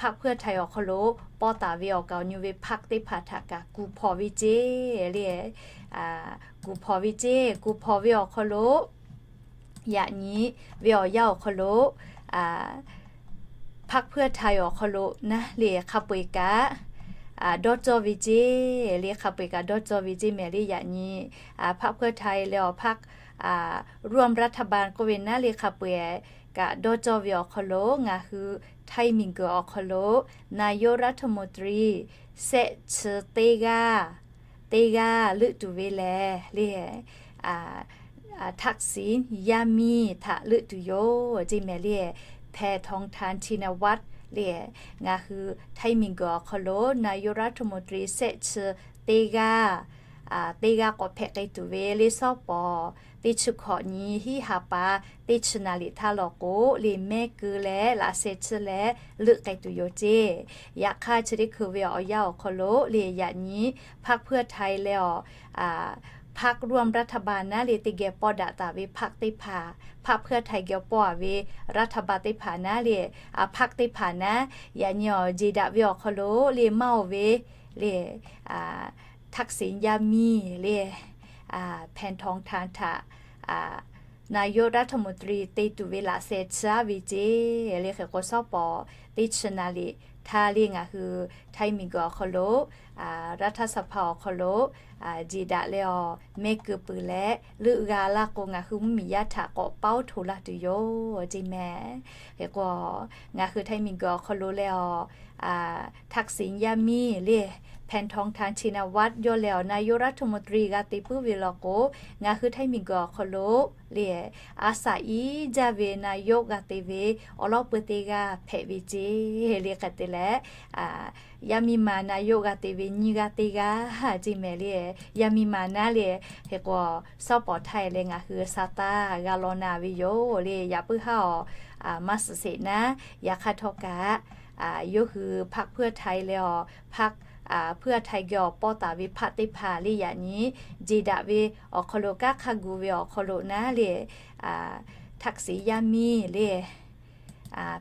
พรรคเพื่อไทย awˬ hk'aw lo paw taˍ ve awˬ kaˍ awˬ nyi ve พรรค teˇ hpaˍ htaꞈ kaꞈ kuˬ hpawnˬ ve ceˇ le, kuˬ hpawnˬ ve ceˇ. Kuˬ hpawnˬ ve awˬ hk'aw lo yaꞈ nyi ve awˬ yanˇ awˬ hk'aw lo พรรคเพื่อไทย awˬ hk'aw lo naˉ le, hk'a peu eˬ kaꞈ dawˇ cawˇ ve ceˇ le, hk'a peu eˬ kaꞈ dawˇ cawˇ ve ceˇ mehˍ le. Yaꞈ nyi พรรคเพื่อไทย leh awˬ พรรคร่วมรัฐบาล k'oˆ ve naˉ le, hk'a peu eˬ kaꞈ dawˇ cawˇ ve awˬ hk'aw lo ngaˬ hui Htaiˇ miˬ guiˬ awˬ hk'aw lo นายกรัฐมนตรี sehˆ chi teˇ g'aˇ teˇ g'aˇ leuˆ tuˬ ve lehˬ le, Thaksin yaˇ miˇ htaꞈ leuˆ tuˬ yoˬ ceˇ mehˍ le. Paetongtarn Shinawatra le, ngaˬ hui Htaiˇ miˬguiˬ awˬ hk'aw lo นายกรัฐมนตรี shehˆ chi teˇ g'aˇ, teˇ g'aˇ k'awꞈ hpehꞈ k'ai tuˬ ve le shawˉ pawˍ teˇ chi hkawꞈ nyi hiˉ ha pa teˇ chi naˍ riˍ htaˇ lawˬ k'o le, mehˆ keu leh laꞈ sheh chi leh leuˆ k'ai tuˬ yoˬ ceˇ. Yaꞈ hk'aˇ chi teˇ hkui ve awˬ yanˇ awˬ hk'aw lo le, yaꞈ nyi พรรคเพื่อไทย leh awˬ พรรคร่วมรัฐบาล naˉ le teˇ geh pawˇ daꞈ taˍ ve พรรค teˇ hpaˍ, พรรคเพื่อไทย geh pawˇ a ve รัฐบาล teˇ hpaˍ naˉ le, พรรค teˇ hpaˍ naˉ yaꞈ nyi awˬ jeˬ daꞈ ve awˬ hk'aw lo le maˇ oˬ ve le, Thaksin yaˇ miˇ le, Paetongtarn htaꞈ นายกรัฐมนตรี te tuˬ ve laꞈ sheh chi aˉ ve ceˇ le. Hk'e k'o shawˉ pawˍ teˇ chi naˍ riˍ htaˇ le ngaˬ hui Htaiˇ miˬguiˬ awˬ hk'aw lo รัฐสภา awˬ hk'aw lo jeˬ daꞈ leh awˬ mehˆ keu peuˬ leh leuˆ g'a laˇ k'o, ngaˬ hui mvuhˇmiˬ yaˇ htaꞈ k'awꞈ paoˉ hto laˇ tuˬ yoˬ ceˇ mehˍ. Hk'e k'o ngaˬ hui Htaiˇ miˬguiˬ awˬ hk'aw lo leh awˬ Thaksin yaˇ miˇ le, Paetongtarn Shinawatra yawˇ leh awˬ นายกรัฐมนตรี g'a te puiˉ ve law k'o, ngaˬ hui Htaiˇ miˬguiˬ awˬ hk'aw lo le a shaꞈ iˉ jaˇ ve นายก g'a te ve awˬ lawˉ peu teˇ g'aˇ hpehꞈ ve ceˇ le. Hk'e te leh yaˇ miˇ ma นายก g'a te ve nyiˇ g'aˇ teˇ g'aˇ ceˇ mehˍ le. Yaˇ miˇ ma naˉ le, hk'e k'o shawˉ pawˍ htaˇ leh ngaˬ hui sa taˇ g'a law na ve yoˬ le. Yaꞈ puiˉ haˉ awˬ maˇ suhˍ sheˍ naˉ, yaꞈ hk'aˇ htawˇ kaꞈ yawˇ hui พรรคเพื่อไทย leh awˬ พรรคเพื่อไทย geh awˬ pawˇ taˍ ve พรรค teˇ hpaˍ le yaꞈ nyi jeˬ daꞈ ve awˬ hk'aw lo, kanˉ hk'a gu ve awˬ hk'aw lo naˉ le Thaksin yaˇ miˇ le,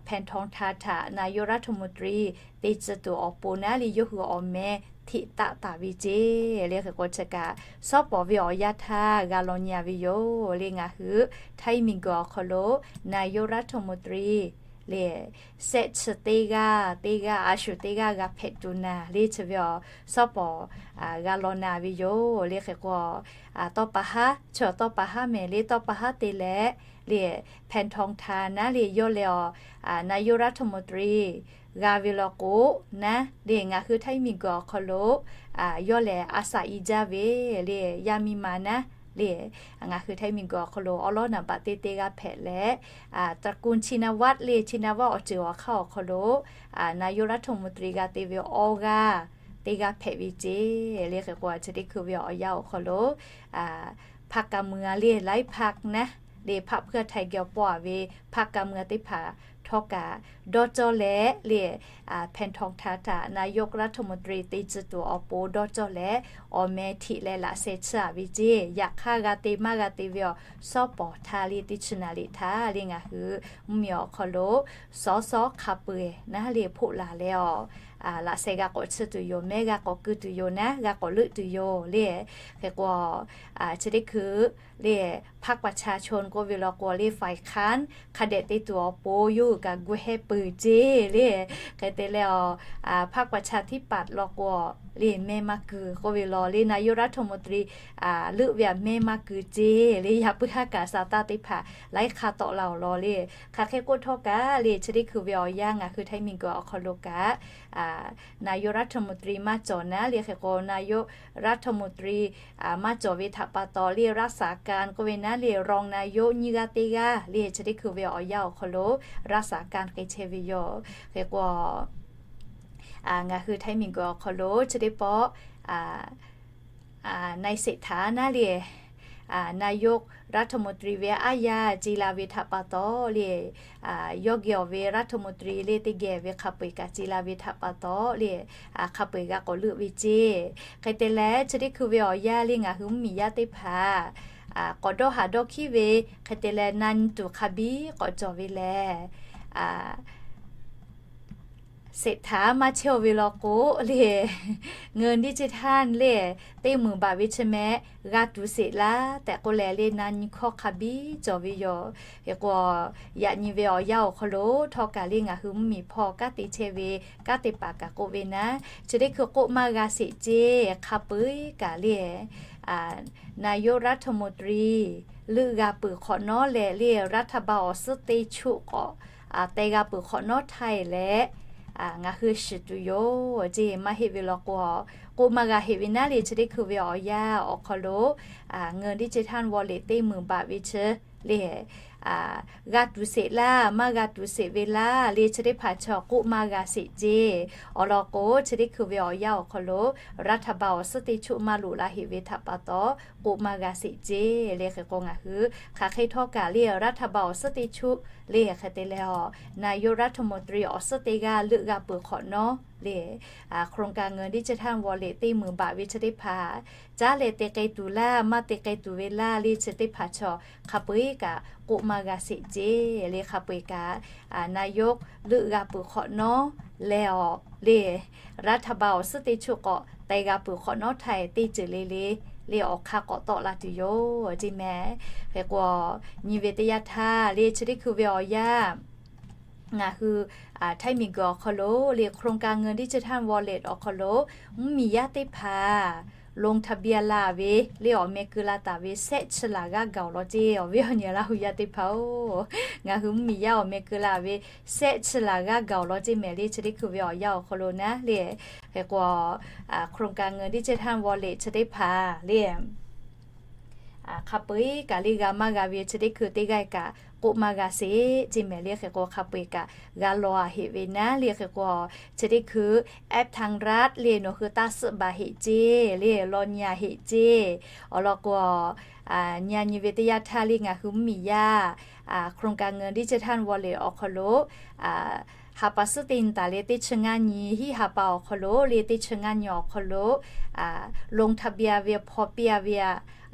Paetongtarn htaꞈ นายกรัฐมนตรี te tcuh tuˬ awˬ pon naˉ le yawˇ hui awˬ meh hteꞈ taˆ taˍ ve ceˇ le. Hk'e k'o chi kaꞈ shawˉ pawˍ ve awˬ yanˇ htaˇ g'a law nyi a ve yoˬ le. Ngaˬ hui Htaiˇ miˬguiˬ awˬ hk'aw lo นายกรัฐมนตรี le shehˆ chi teˇ g'aˇ, teˇ g'aˇ a shu teˇ g'aˇ g'a hpehꞈ tuˬ naˍ le chi ve awˬ shawˉ pawˍ g'a law na ve yoˬ le. Hk'e k'o tawˇ pa haˉ, chi tawˇ pa haˉ mehˍ le, tawˇ pa haˉ te leh le Paetongtarn naˉ le yawˇ leh awˬ นายกรัฐมนตรี g'a ve law k'o naˉ le ngaˬ hui Htaiˇ miˬguiˬ awˬ hk'aw lo yawˇ lehˬ a shaꞈ iˉ jaˇ ve le yaˇ miˇ ma naˉ le ngaˬ hui Htaiˇ miˬguiˬ awˬ hk'aw lo awˉ lawˉ naˍ baꞈ teˇ teˇ g'aˇ hpehꞈ leh ตระกูล Shinawatra le Shinawatra awˬ ceuˬ awˬ hk'aˇ awˬ hk'aw lo นายกรัฐมนตรี g'a te ve awˇ g'aˇ teˇ g'aˇ hpehꞈ ve ceˇ le. Hk'e k'o chi teˇ hkui ve awˬ yanˇ awˬ hk'aw lo พรรคการเมือง le laiˉ พรรค naˉ le พรรคเพื่อไทย geh awˬ pawˇ a ve พรรคการเมือง teˇ hpaˍ htawˇ kaꞈ dawˇ cawˇ leh le Paetongtarn htaꞈ นายกรัฐมนตรี te tcuh tuˬ awˬ pon dawˇ cawˇ leh awˬ meh hteꞈ leh laꞈ sheh chiˇ a ve ceˇ. Yaꞈ hk'aˇ g'a te maˇ g'a te ve awˬ shawˉ pawˍ htaˇ le teˇ chi naˍ riˍ htaˇ le ngaˬ hui mvuhˇmiˬ awˬ hk'aw lo สส hk'a peu-eˬ naˉ le hpoˆ laˬ leh awˬ laꞈ sheh g'a k'awꞈ chiˇ tuˬ yoˬ, mehˉ g'a k'awꞈ keu tuˬ yoˬ naˉ, g'a k'awꞈ leuˆ tuˬ yoˬ le. Hk'e k'o chi teˇ hkui le พรรคประชาชน k'oˆ ve law k'o le ฝ่ายค้าน hk'a dehꞈ te tuˬ awˬ pon yawˇ hui kaꞈ gu heh peuˬ ceˇ le. Hk'e te leh awˬ พรรคประชาธิปัตย์ law k'o le mehˇ maˇ kuiˬ k'oˆ ve law le นายกรัฐมนตรี leuˆ ve aꞈ mehˇ maˇ kuiˬ ceˇ le. Yaꞈ puiˉ haˉ kaꞈ sa taˇ teˇ hpaˍ laiˉ hk'a tawˆ la awˬ law le. Hk'aˬ hk'e k'oˆ htawˇ kaꞈ le chi teˇ hkui ve awˬ yanˇ ngaˬ hui Htaiˇ miˬguiˬ awˬ hk'aw lo kaꞈ นายกรัฐมนตรี maˇ cawˬ naˉ le. Hk'e k'o นายกรัฐมนตรี maˇ cawˬ ve htaꞈ pa taw le รักษาการ k'oˆ ve naˉ le รองนายก nyiˇ g'aˇ teˇ g'aˇ le chi teˇ hkui ve awˬ yanˇ awˬ hk'aw lo รักษาการ k'ai chehˇ ve yoˬ. Hk'e k'o ngaˬ hui Htaiˇ miˬguiˬ awˬ hk'aw lo chi teˇ pawˆ นายเศรษฐา naˉ le นายกรัฐมนตรี ve aˉ yaˇ ce la ve htaꞈ pa taw le yawˇ geh awˬ ve รัฐมนตรี le teˇ geh ve hk'a peu-eˬ kaꞈ ce la ve htaꞈ pa taw le hk'a peu-eˬ g'a k'awꞈ leuˆ ve ceˇ. Hk'e te leh chi teˇ hkui ve awˬ yanˇ le ngaˬ hui mvuhˇmiˬ yaˇ teˇ hpaˍ k'awꞈ dawˇ haˍ dawˇ hkiˉ ve hk'e te leh na nyi tuˬ hk'a biˇ k'awꞈ cawˬ ve lehˬ เศรษฐา maˇ chehˇ-oˬ ve law k'o le เงินดิจิทัล le teˇ meunˍ baꞈ ve chi meh g'a tuˬ sheˍ laˇ tehꞈ k'oˆ leh le na nyi hkawˇ hk'a biˇ cawˬ ve yoˬ. Hk'e k'o yaꞈ nyi ve awˬ yanˇ awˬ hk'aw lo htawˇ kaꞈ le ngaˬ hui mvuhˇmiˬ hpawˇ kanˉ te chehˇ ve kanˉ te paˍ kaꞈ k'oˆ ve naˉ, chi teˇ hkui k'oˆ maˇ g'a sheˍ ceˇ hk'a peu-eˬ kaꞈ le นายกรัฐมนตรี leuˆ g'a peuˬ hk'awꞈ nawˉ leh le รัฐบาล awˬ suhˉ teˇ choˆ k'awꞈ teh g'a peuˬ hk'awꞈ nawˉ htaˇ e leh ngaˬ hui shiˍ tuˬ yoˬ ceˇ. Maˇ heˆ ve law k'o, k'oˆ maˇ g'a heˆ ve naˉ le, chi teˇ hkui ve awˬ yanˇ awˬ hk'aw lo เงินดิจิทัลวอลเล็ต teˇ meunˍ baꞈ ve chi le, g'a tuˬ sheˍ laˇ, maˇ g'a tuˬ sheˍ ve laˇ le, chi teˇ hpaˍ chaw k'oˆ maˇ g'a sheˍ ceˇ. Awˬ lawn k'o, chi teˇ hkui ve awˬ yanˇ awˬ hk'aw lo รัฐบาล awˬ suhˉ teˇ choˆ maˇ loꞈ la heˆ ve htaꞈ pa taw, k'oˆ maˇ g'a sheˍ ceˇ le. Hk'e k'o, ngaˬ hui hk'aˬ hk'e htawˇ kaꞈ le รัฐบาล awˬ suhˉ teˇ choˆ le, hk'e te leh a, นายกรัฐมนตรี awˬ suhˉ teˇ g'aˇ leuˆ g'a peuˬ hk'awꞈ nawˉ le, โครงการเงินดิจิทัลวอลเล็ต teˇ meunˍ baꞈ ve chi teˇ hpaˍ caˉ leh te k'ai tuˬ laˇ, maˇ te k'ai tuˬ ve laˇ le, chi teˇ hpaˍ chaw hk'a peu-eˬ kaꞈ k'oˆ maˇ g'a sheˍ ceˇ le. Hk'a peu-eˬ kaꞈ นายก leuˆ g'a peuˬ hk'awꞈ nawˉ leh awˬ le, รัฐบาล awˬ suhˉ teˇ choˆ k'awꞈ te g'a peuˬ hk'awꞈ nawˉ htaˇ e teˇ ceuˬ le le le awˬ hk'aˇ k'awꞈ tawˆ la tuˬ yoˬ ceˇ mehˍ. Hk'e k'o, nyi ve teˇ yanˇ htaˇ le, chi teˇ hkui ve awˬ yanˇ ngaˬ hui htaiˇ miˬguiˬ awˬ hk'aw lo le โครงการเงินดิจิทัลวอลเล็ต awˬ hk'aw lo mvuhˇmiˬ yaˇ teˇ hpaˍ ลงทะเบียน la ve le, awˬ meh keu la taˍ ve sehˆ chi laˬ g'aˇ gaˬ awˬ lawn ceˇ. Awˬ viˉ awˬ nyi Laˇ hu yaˇ teˇ hpaˍ-oˬ, ngaˬ hui mvuhˇmiˬ yaˇ awˬ meh keu la ve sehˆ chi laˬ g'aˇ gaˬ awˬ lawn ceˇ mehˍ le, chi teˇ hkui ve awˬ yanˇ awˬ hk'aw lo naˉ le. Hk'e k'o, โครงการเงินดิจิทัลวอลเล็ต chi teˇ hpaˍ le hk'a peu-eˬ kaꞈ le g'a maˇ g'a ve chi teˇ hkui teˇ g'aˇ kaꞈ k'oˆ maˇ g'a sheˍ ceˇ mehˍ le. Hk'e k'o, hk'a peu-eˬ kaꞈ g'a law a heˆ ve naˉ le. Hk'e k'o, chi teˇ hkui แอปธนาคาร le nawˬ hui taˇ suhˆ baˬ heˆ ceˇ le, law nyi a heˆ ceˇ. Awˬ lawn k'o, nyi a nyi ve teˇ yanˇ htaˇ le ngaˬ hui mvuhˇmiˬ yaˇ โครงการเงินดิจิทัลวอลเล็ต awˬ hk'aw lo ha pa suhˉ teˇ nyi taˍ le teˇ chi ngaˇ nyi hiˆ ha pa awˬ hk'aw lo le, teˇ chi ngaˇ nyi awˬ hk'aw lo ลงทะเบียน ve hpaw piˇ a ve,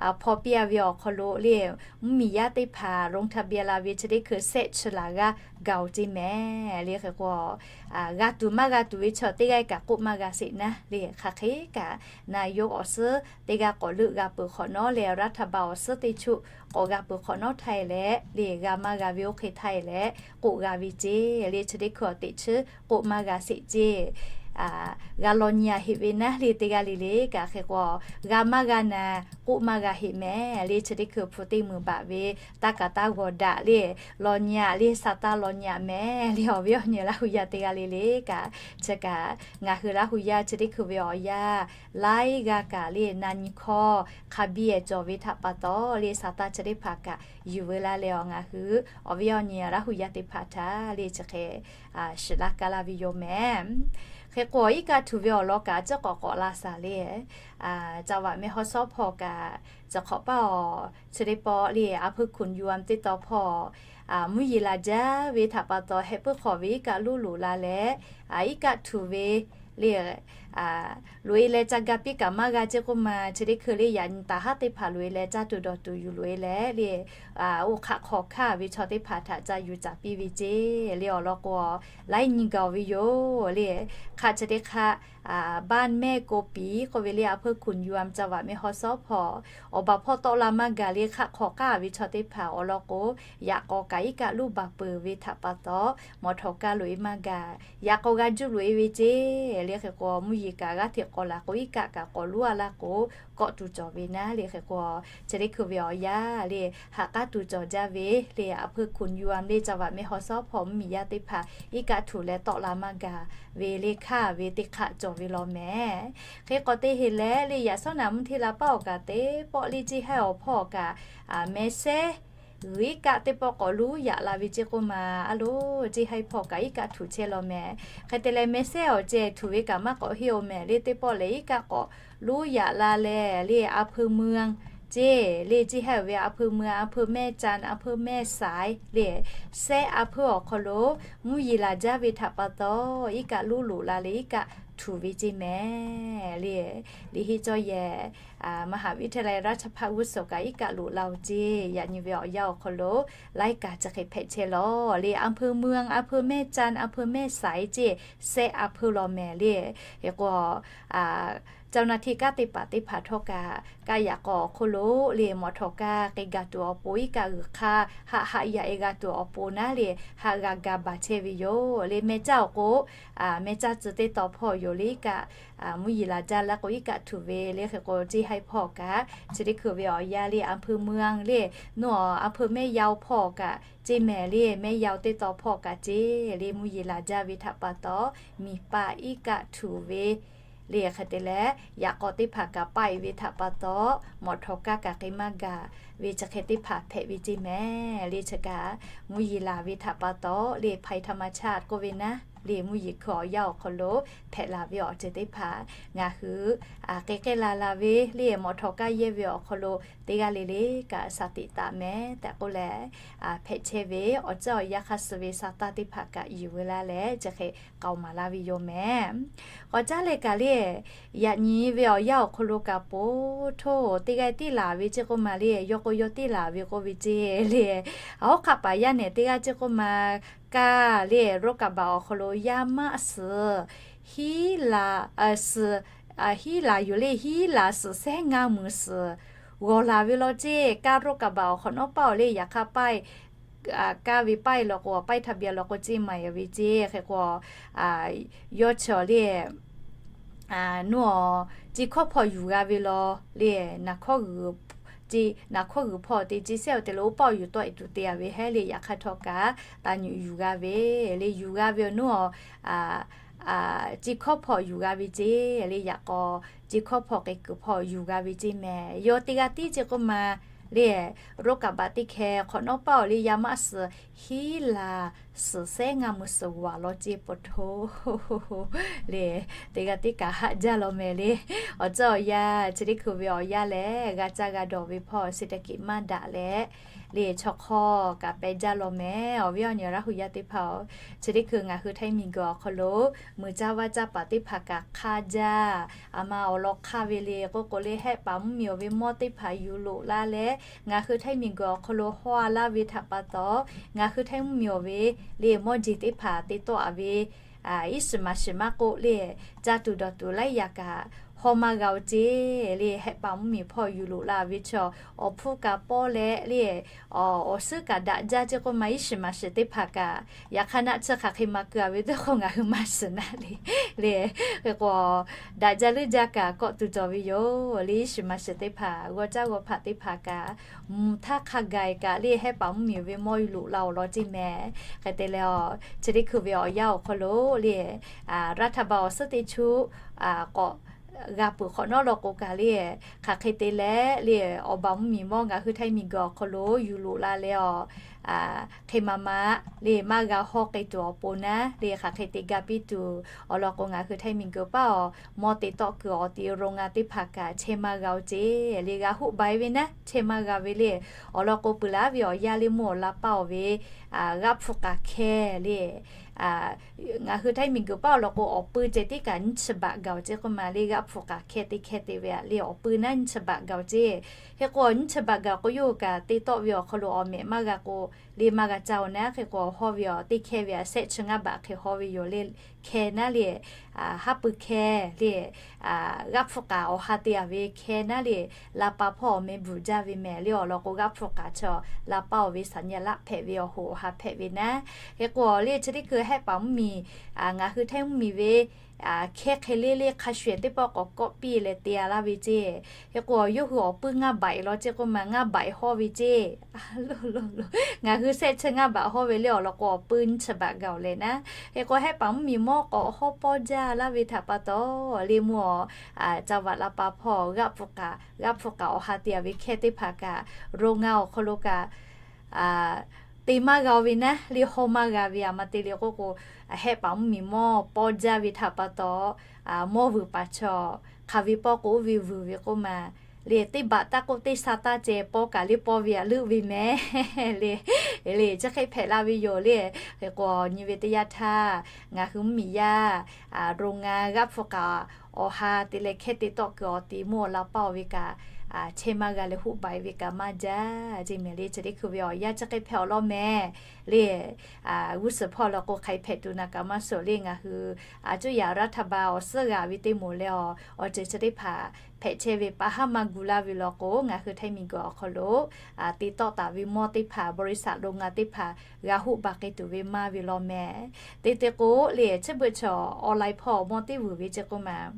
hpaw piˇ a ve awˬ hk'aw lo le, mvuhˇmiˬ yaˇ teˇ hpaˍ ลงทะเบียน la ve chi teˇ hkui sehˆ chi laˬ g'aˇ gaˬ awˬ ceˇ mehˍ le. Hk'e k'o, g'a tuˬ maˇ g'a tuˬ ve chaw teˇ g'aˇ kaꞈ k'oˆ maˇ g'a sheˍ naˉ le. Hk'aˬ hk'e kaꞈ นายก awˬ suhˉ teˇ g'aˇ k'awꞈ leuˆ g'a peuˬ hk'awꞈ nawˉ leh รัฐบาล awˬ suhˉ teˇ choˆ k'awꞈ g'a peuˬ hk'awꞈ nawˉ htaˇ e leh le, g'a maˇ g'a ve oˇ hk'e htaˇ e leh k'oˆ g'a ve ceˇ le. Chi teˇ hkui awˬ teꞈ chi k'oˆ maˇ g'a sheˍ ceˇ. G'a law nyi a heˆ ve naˉ le, teˇ g'aˇ le le kaꞈ. Hk'e k'o, g'a maˇ g'a naˍ k'oˆ maˇ g'a heˆ mehˍ le. Chi teˇ hkui hpu teˇ meunˍ baꞈ ve taˇ kaˍ taˇ g'awˬ daꞈ le, law nyi a le, sa taˇ law nyi a mehˍ le. Awˬ viˉ awˬ nyi Laˇ hu yaˇ teˇ g'aˇ le le kaꞈ, chi kaꞈ ngaˬ hui Laˇ hu yaˇ chi teˇ hkui ve awˬ yanˇ laiˉ g'aˇ kaꞈ le na nyi hkawˇ hk'a biˇ e cawˬ ve htaꞈ pa taw le, sa taˇ chi teˇ hpaˍ kaꞈ yuˬ veu la leh awˬ, ngaˬ hui awˬ viˉ awˬ nyi Laˇ hu yaˇ teˇ hpaˍ htaꞈ le chi hk'e shiˍ laˇ kaˇ laˇ ve yoˬ mehˍ. Hk'e k'o, iˉ kaˆ htuꞈ ve awˬ lawn kaꞈ a ciˉ k'awꞈ k'awꞈ la shaˍ le, จังหวัดแม่ฮ่องสอน hpawˇ kaꞈ, ciˬ hk'awꞈ paˇ awˬ chi teˇ pawˆ le, a hpeuˇ คุณยม teˇ tawn hpawˇ mvuhˇ yeˬ laˬ jaˇ ve htaꞈ pa taw, heh puiˉ hk'awꞈ ve iˉ kaˆ luˇ loꞈ la leh, iˉ kaˆ htuꞈ ve le loꞈ e leh ca ga piˇ kaꞈ maˇ g'a ceˇ k'oˆ ma, chi teˇ hkui le yaꞈ nyi taˍ haˉ teˇ hpaˍ loꞈ e leh caˇ tuˬ dawˬ tuˬ yuˬ loꞈ e leh le, oˇ hk'aˆ hk'aw hkanˇ ve chaw teˇ hpaˍ htaꞈ ca yuˬ caˍ piˇ ve ceˇ le. Awˬ lawn k'o, laiˉ nyi gaˬ ve yoˬ le. Hk'aˆ chi teˇ hk'aˆ บ้านแม่โกปี k'oˆ ve le, a hpeuˇ คุณยม จังหวัดแม่ฮ่องสอน hpawˇ awˬ baˬ hpawˇ tawˆ la maˇ gaˬ le, hk'aˆ hk'aw k'aˇ ve chaw teˇ hpaˍ awˬ lawn k'o, yaꞈ k'aw kaꞈ iˉ kaˆ luˇ baˬ peuˬ ve htaꞈ pa taw, mawˬ htawꞈ kaˇ loꞈ e maˇ gaˬ. Yaꞈ k'aw g'a juˇ loꞈ e ve ceˇ le. Hk'e k'o, mvuhˇ yeˬ kaꞈ g'aˇ hteꞈ k'aw laˬ k'o, iˉ kaˆ kaꞈ k'awꞈ luˇ a laˇ k'o, kawˆ tuˬ cawˬ ve naˉ le. Hk'e k'o, chi teˇ hkui ve awˬ yanˇ le, ha k'aˉ tuˬ cawˬ jaˇ ve le, a hpeuˇ คุณยม le จังหวัดแม่ฮ่องสอน hpawˇ mvuhˇmiˬ yaˇ teˇ hpaˍ iˉ kaˆ htuꞈ leh tawˆ la maˇ gaˬ ve le, hkanˇ ve teˇ hk'aˆ cawˬ ve law mehˍ. Hk'e k'awꞈ te heˆ leh le, yaꞈ shawˉ naꞈ mvuhˇ hteˇ la paˉ awˬ kaꞈ teˇ pawˆ le, ceˇ haiˉ awˬ hpawˇ kaꞈ meh sehˉ g'uiˬ iˉ kaˆ teˇ pawˆ k'awꞈ luˇ yaꞈ la ve ceˇ k'oˆ ma, a loˬ, ceˇ haiˉ hpawˇ kaꞈ iˉ kaˆ htuꞈ chehˇ law mehˍ. Hk'e te leh meh sehˉ awˬ ceh htuꞈ ve kaꞈ maˇ k'awꞈ heˆ oˬ mehˍ le, teˇ pawˆ lehˬ iˉ kaˆ k'awꞈ luˇ yaꞈ la leh le, a hpeuˇ เมือง ceˇ le, ceˇ haiˉ ve a hpeuˇ เมือง, a hpeuˇ แม่จันทน์, a hpeuˇ แม่สาย le, sehˉ a hpeuˇ awˬ hk'aw lo mvuhˇ yeˬ laˬ jaˇ ve htaꞈ pa taw, iˉ kaˆ luˇ loꞈ la leh iˉ kaˆ htuꞈ ve ceˇ mehˍ le. Liꞈ heˆ cawˇ yehˬ มหาวิทยาลัยราชภัฏวุโส kaꞈ iˉ kaˆ loꞈ la oˬ ceˇ. Yaꞈ nyi ve awˬ yanˇ awˬ hk'aw lo laiˉ kaꞈ chi hk'e hpehꞈ chehˇ law le, a hpeuˇ เมือง, a hpeuˇ แม่จันทน์, a hpeuˇ แม่สาย ceˇ sehˉ a hpeuˇ law mehˍ le. Hk'e k'o, เจ้าหน้าที่ kanˉ te paˍ teˇ hpaˍ htawˇ kaꞈ, kaˆ yaꞈ k'aw awˬ hk'oˆ lo le, mawꞈ htawˍ kaˇ k'e gaˬ tuˬ awˬ pon, iˉ kaˆ g'uiˬ hk'aˇ haˆ haˆ yaꞈ e g'a tuˬ awˬ pon naˉ le, haˆ g'a ga baˬ chehˇ ve yoˬ le. Meh caˇ awˬ k'o, meh caˇ tcuh teˇ taw hpawˇ yoˬ le. Iˉ kaˆ mvuhˇ yeˬ laˬ jaˇ laˇ k'o, iˉ kaˆ htuꞈ ve le. Hk'e k'o, ceˇ haiˉ hpawˇ kaꞈ chi teˇ hkui ve awˬ yanˇ le, อำเภอเมือง le, nuˇ awˬ อำเภอแม่ยาว hpawˇ kaꞈ ceˇ mehˍ le, แม่ยาว teˇ taw hpawˇ kaꞈ ceˇ le. Mvuhˇ yeˬ laˬ jaˇ ve htaꞈ pa taw, miˬ paˆ iˉ kaˆ htuꞈ ve le. Hk'e te leh, yaꞈ k'aw teˇ hpaˍ kaꞈ paˆ e ve htaꞈ pa taw, mawꞈ htawˍ kaˇ kaꞈ k'e maˇ gaˬ ve chi hk'e teˇ hpaˍ hpehꞈ ve ceˇ mehˍ le. Chi kaꞈ mvuhˇ yeˬ laˬ ve htaꞈ pa taw le, ภัยธรรมชาติ k'oˆ ve naˉ le, mvuhˇ yeˬ hkui awˬ yanˇ awˬ hk'aw lo hpehꞈ la ve awˬ ceuˬ teˇ hpaˍ ngaˬ hui k'e k'ai la la ve le, mawꞈ htawˍ kaˇ yehˇ ve awˬ hk'aw lo teˇ g'aˇ le le kaꞈ shaˍ tiꞈ taˍ mehˍ tehꞈ k'oˆ leh, hpehꞈ chehˇ ve awˬ ceuˬ awˬ yanˇ hk'aˇ suh ve sa taˇ teˇ hpaˍ kaꞈ yuˬ ve laˇ leh, chi hk'e k'aoˍ maˍ laˇ ve yoˬ mehˍ. K'awꞈ caˉ leh kaꞈ le, yaꞈ nyi ve awˬ yanˇ awˬ hk'aw lo kaꞈ po htoˇ teˇ g'aˇ tiˉ laˬ ve ceˇ k'oˆ ma le, yawˇ k'o yawˇ tiˉ laˬ ve k'oˆ ve ceˇ le. Aˬ, hawˉ hk'aˆ paˍ yaˇ nehˬ teˇ g'aˇ ceˇ k'oˆ ma, kaˇ le รถกระบะ awˬ hk'aw lo yaˇ maˆ suhˍ hiˉ laˬ, suhˍ, hiˉ laˬ yoˬ le, hiˉ laˬ suhˍ sehˉ ngaˇ meuˍ suhˍ g'awˬ laˬ ve law ceˇ. Kaˇ รถกระบะ awˬ hk'awꞈ nawˉ paˆ awˬ le, yaꞈ hk'aˇ paˆ kaˇ ve paˆ e law k'o, paˆ e ทะเบียน law k'o ceˇ maˍ e ve ceˇ. Hk'e k'o, yawˇ chi awˬ le, nuˇ awˬ, ceˇ hkawˇ hpawˇ yuˬ g'a ve law le, naˬ hkawˇ g'uiˬ hpawˇ te ceˇ sehˉ awˬ te leh oˇ paˆ awˬ yuˬ tawˆ e tuˬ te a ve hehˉ le. Yaꞈ hk'aˇ htawˇ kaꞈ taˍ nyi yuˬ g'a ve le, yuˬ g'a ve awˬ nuˇ awˬ, ceˇ hkawˇ hpawˇ yuˬ g'a ve ceˇ le. Yaꞈ k'aw ceˇ hkawˇ hpawˇ k'e kuiˬ hpawˇ yuˬ g'a ve ceˇ mehˍ. Yawˇ teˇ g'aˇ tiˉ ceˇ k'oˆ ma le, รถกระบะ teˇ hkeh hk'awꞈ nawˉ paˆ awˬ le, yaˇ maˆ suhˍ hiˉ laˬ suhˍ sehˉ ngaˇ meuˍ suhˍ g'awˬ law ceˇ po htoˇ le. Teˇ g'aˇ tiˉ kaꞈ haˆ jaˇ law mehˍ le. Awˬ ceuˬ awˬ yanˇ chi teˇ hkui ve awˬ yanˇ lehˬ, g'a caˇ g'a dawˬ ve hpawˇ เศรษฐกิจ maˇ daꞈ leh le, chaw hk'awˇ kaꞈ peh jaˇ law mehˍ. Awˬ viˉ awˬ nyi Laˇ hu yaˇ teˇ hpaˍ-oˬ, chi teˇ hkui ngaˬ hui htaiˇ miˬ guiˬ awˬ hk'aw lo muiˬ caˇ vaˇ caˇ paˍ teˇ hpaˍ kaꞈ hk'aˇ jaˇ. Aˬ ma awˬ lawn hk'aˇ ve le k'oˆ k'o le, hehˆ paˍ mvuhˇ miˬ awˬ ve mawˇ teˇ hpaˍ yuˬ loꞈ la leh, ngaˬ hui htaiˇ miˬ guiˬ awˬ hk'aw lo hawˇ a laˇ ve htaꞈ pa taw, ngaˬ hui htaiˇ mvuhˇ miˬ awˬ ve le mawˇ jeˬ teˇ hpaˍ te tawˆ a ve, iˉ shiˍ maˍ shiˍ maˇ k'oˆ le, caˇ tuˬ dawˬ tuˬ laiˉ yaꞈ kaꞈ hawˇ maˇ g'a-o ceˇ le. Hehˆ paˍ mvuhˇ miˬ hpawˇ yuˬ loꞈ la ve chaw, awˬ hpfuhˇ kaꞈ pawˇ leh le, awˬ suhˉ kaꞈ daꞈ jaˇ ceˇ k'oˆ ma, iˉ shiˍ maˍ shiˍ teˇ hpaˍ kaꞈ yaꞈ hk'aˇ naˆ tsuhˇ hk'aˬ hk'e ma keu a ve teˇ hk'oˆ ngaˬ hui maˇ shiˍ naˉ le. Le, hk'e k'o, daꞈ jaˇ leuˉ jaˇ kaꞈ kawˆ tuˬ cawˬ ve yoˬ le. Iˉ shiˍ maˍ shiˍ teˇ hpaˍ g'awˇ caˇ g'awˇ hpaꞈ teˇ hpaˍ kaꞈ mvuhˇ htaˇ hk'a gaˬ kaꞈ le, hehˆ paˍ mvuhˇ miˬ ve mawˇ yuˬ loꞈ la-oˬ law ceˇ mehˍ. Hk'e te leh, chi teˇ hkui ve awˬ yanˇ awˬ hk'aw lo le, รัฐบาล awˬ suhˉ teˇ chuˇ k'awꞈ g'a peuˬ hk'awꞈ nawˉ law k'o kaꞈ le, hk'aˬ hk'e te leh le, awˬ baˬ mvuhˇ miˬ mawˇ ngaˬ hui htaiˇ miˬ guiˬ awˬ hk'aw lo yuˬ loꞈ la leh, a, hk'e ma ma le, maˇ g'a hawˇ k'ai tuˬ awˬ pon naˉ le, hk'aˬ hk'e te ga piˇ tuˬ awˬ lawn k'o, ngaˬ hui htaiˇ miˬ guiˬ paˉ awˬ mawˇ te tawˆ kuiˬ awˬ ti โรงงาน teˇ hpaˍ kaꞈ chehˇ maˇ g'a-oˬ ceˇ le. G'a hoˆ ba e ve naˉ, chehˇ maˇ g'a ve le. Awˬ lawn k'o, peuˬ laˉ ve awˬ yanˇ le, mvuhˇ awˬ la paˇ-oˬ ve, a, g'aˆ hpu k'aˬ hkehˇ le, a, ngaˬ hui htaiˇ miˬ guiˬ paˉ awˬ lawn k'o, awˬ pui ceh tiˉ kaꞈ nyiˇ chi baꞈ gaˬ-oˬ ceˇ k'oˆ ma le, g'aˆ hpu k'aˬ hkehˇ teˇ hkehˇ te ve a le, awˬ pui naˉ nyiˇ chi baꞈ gaˬ-oˬ ceˇ. Hk'e k'o, nyiˇ chi baꞈ gaˬ k'o, yawˇ hui kaꞈ te tawˆ ve awˬ hk'aw lo awˬ mehꞈ maˇ g'a k'o le, maˇ g'a caˇ-oˬ naˉ. Hk'e k'o, hawˇ ve awˬ teˇ hkehˇ ve a, sehˆ chi ngaˇ baꞈ hk'e hawˇ ve yoˬ le. Hkehˇ naˉ le, a, haˉ pui hkehˇ le, a, g'aˆ hpu k'aˬ awˬ ha te a ve hkehˇ naˉ le, la pa hpawˇ awˬ meh bvuhˬ jaˇ ve mehˍ le. Awˬ lawn k'o, g'aˆ hpu k'aˬ chaw la pa-oˬ ve สัญลักษณ์ hpehꞈ ve awˬ hoꞈ awˬ ha hpehꞈ ve naˉ. Hk'e k'o, le chi teˇ hkui hehˆ paˍ mvuhˇ miˬ, a, ngaˬ hui htaiˇ mvuhˇ miˬ ve, a, hkehˇ hk'e le le hk'a shuˍ shuˍ teˇ pawˆ k'awꞈ kawˆ piˇ leh te a laˇ ve ceˇ. Hk'e k'o, yawˇ hui awˬ pui ngaˇ baꞈ law ceˇ k'oˆ ma, ngaˇ baꞈ hawˇ ve ceˇ. Ngaˬ hui sehˆ chi ngaˇ baꞈ hawˇ ve le, awˬ lawn k'o, awˬ pui nyiˇ chi baꞈ gaˬ-oˬ leh naˉ. Hk'e k'o, hehˆ paˍ mvuhˇ miˬ mawˇ k'awꞈ hawˇ pawˇ jaˇ laˇ ve htaꞈ pa taw le, mvuhˇ awˬ, a, จังหวัด la pa hpawˇ g'aˆ hpu k'aˬ, g'aˆ hpu k'aˬ awˬ ha te a ve hkehˇ teˇ hpaˍ kaꞈ โรงงาน awˬ hk'aw lo kaꞈ, a, te maˇ g'a-oˬ ve naˉ le, hawˇ maˇ g'a ve. A ma te le k'oˆ k'o, hehˆ paˍ mvuhˇ miˬ mawˇ pawˇ jaˇ ve htaꞈ pa taw, mawˇ vuiˬ paˍ chaw hk'aˬ ve pawˇ k'o, oˇ ve vuiˬ ve k'oˆ ma le, teˇ baꞈ taˇ k'oˆ teˇ sha taˇ ceh pawˇ kaꞈ le pawˇ ve a leuˆ ve mehˍ le. Le chi hk'e hpehꞈ la ve yoˬ le. Hk'e k'o, nyi ve teˇ yanˇ htaˇ ngaˬ hui mvuhˇ miˬ yaˇ, a, โรงงาน g'aˆ hpu k'aˬ awˬ ha te leh hkehˇ te tawˆ kuiˬ awˬ ti mvuhˇ awˬ la paˇ-oˬ ve kaꞈ, chehˇ maˇ g'a leh hoˆ baiˬ ve kaꞈ maˇ jaˇ. Ceˇ mehˍ le, chi teˇ hkui ve awˬ yanˇ chi hk'e hpehꞈ awˬ lawn mehˍ le. G'uˇ suhˍ hpawˇ law k'o hk'aˬ hpehꞈ tuˬ naˍ kaꞈ maˇ suhˍ le. Ngaˬ hui a cuˇ yaꞈ raˇ htaˇ ba awˬ suhˉ g'a ve teˇ moˍ leh awˬ, awˬ ceuˬ chi teˇ hpaˍ hpehꞈ chehˇ ve pa haˉ maˇ gu laˇ ve law k'o, ngaˬ hui htaiˇ miˬ guiˬ awˬ hk'aw lo te tawˆ taˍ ve mawˇ teˇ hpaˍ, บริษัท โรงงาน teˇ hpaˍ g'a hoˆ baˬ k'ai tuˬ ve maˇ ve law mehˍ. Te te k'o le, chi beuꞈ chaw online hpawˇ mawˇ teˇ vuiˬ ve ceˇ k'oˆ ma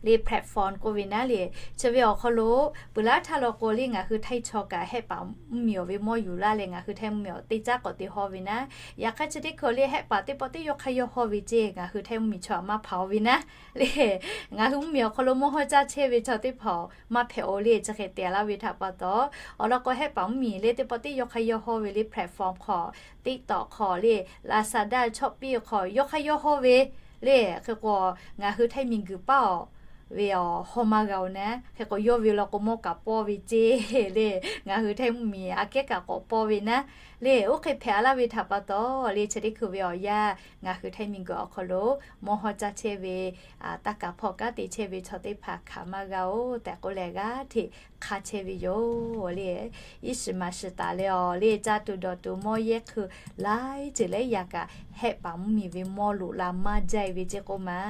le, platform k'oˆ ve naˉ le, chi ve awˬ hk'aw lo peuˬ laˇ htaˇ law k'o le, ngaˬ hui htaiˇ chaw kaꞈ hehˆ paˍ mvuhˇ miˬ awˬ ve mawˇ yuˬ laˇ leh ngaˬ hui htaiˇ mvuhˇ miˬ awˬ teˇ caˉ k'awꞈ te haw ve naˉ. Yaꞈ hk'aˇ chi teˇ hkui le hehˆ paˍ teˇ pawˆ teˇ yawˇ hk'aˇ yawˇ haw ve ceˇ, ngaˬ hui htaiˇ mvuhˇ miˬ chaw maˇ hpaˍ-o ve naˉ le. Ngaˬ hui mvuhˇ miˬ awˬ hk'aw lo mawˇ hawˇ caˇ chehˇ ve chaw teˇ hpaˍ maˇ hpehꞈ-o le. Chi hk'e te laˇ ve htaꞈ pa taw, awˬ lawn k'o hehˆ paˍ mvuhˇ miˬ le teˇ pawˆ teˇ yawˇ hk'aˇ yawˇ haw ve le, platform hk'aw, TikTok hk'aw le, Lazada, Shopee hk'aw yawˇ hk'aˇ yawˇ haw ve le. Hk'e k'o, ngaˬ hui htaiˇ miˬ guiˬ paˇ-oˬ ve awˬ haw maˇ g'a-o naˉ. Hk'e k'o yawˇ ve law k'o mawˇ kaꞈ pawˇ ve ceˇ le. Ngaˬ hui htaiˇ mvuhˇ miˬ aꞈ kehˉ kaꞈ k'awꞈ pawˇ ve naˉ le. Oˇ hk'e hpehꞈ laˇ ve htaꞈ pa taw le, chi teˇ hkui ve awˬ yanˇ ngaˬ hui htaiˇ miˬ guiˬ awˬ hk'aw lo mawˇ hawˇ caˇ chehˇ ve, taˇ kaˍ hpawˇ kanˉ te chehˇ ve chaw teˇ hpaˍ hkanˍ maˇ g'a-oˬ tehꞈ k'oˆ leh g'aˇ hteꞈ hk'a chehˇ ve yoˬ le. Iˉ shiˍ maˍ shiˍ taˍ leh awˬ le, caˇ tuˬ dawˬ tuˬ mawˇ yehˇ hkui laiˉ ceuˬ laiˉ yaꞈ kaꞈ hehˆ paˍ mvuhˇ miˬ ve mawˇ loꞈ la maˇ jaˇ ve ceˇ k'oˆ ma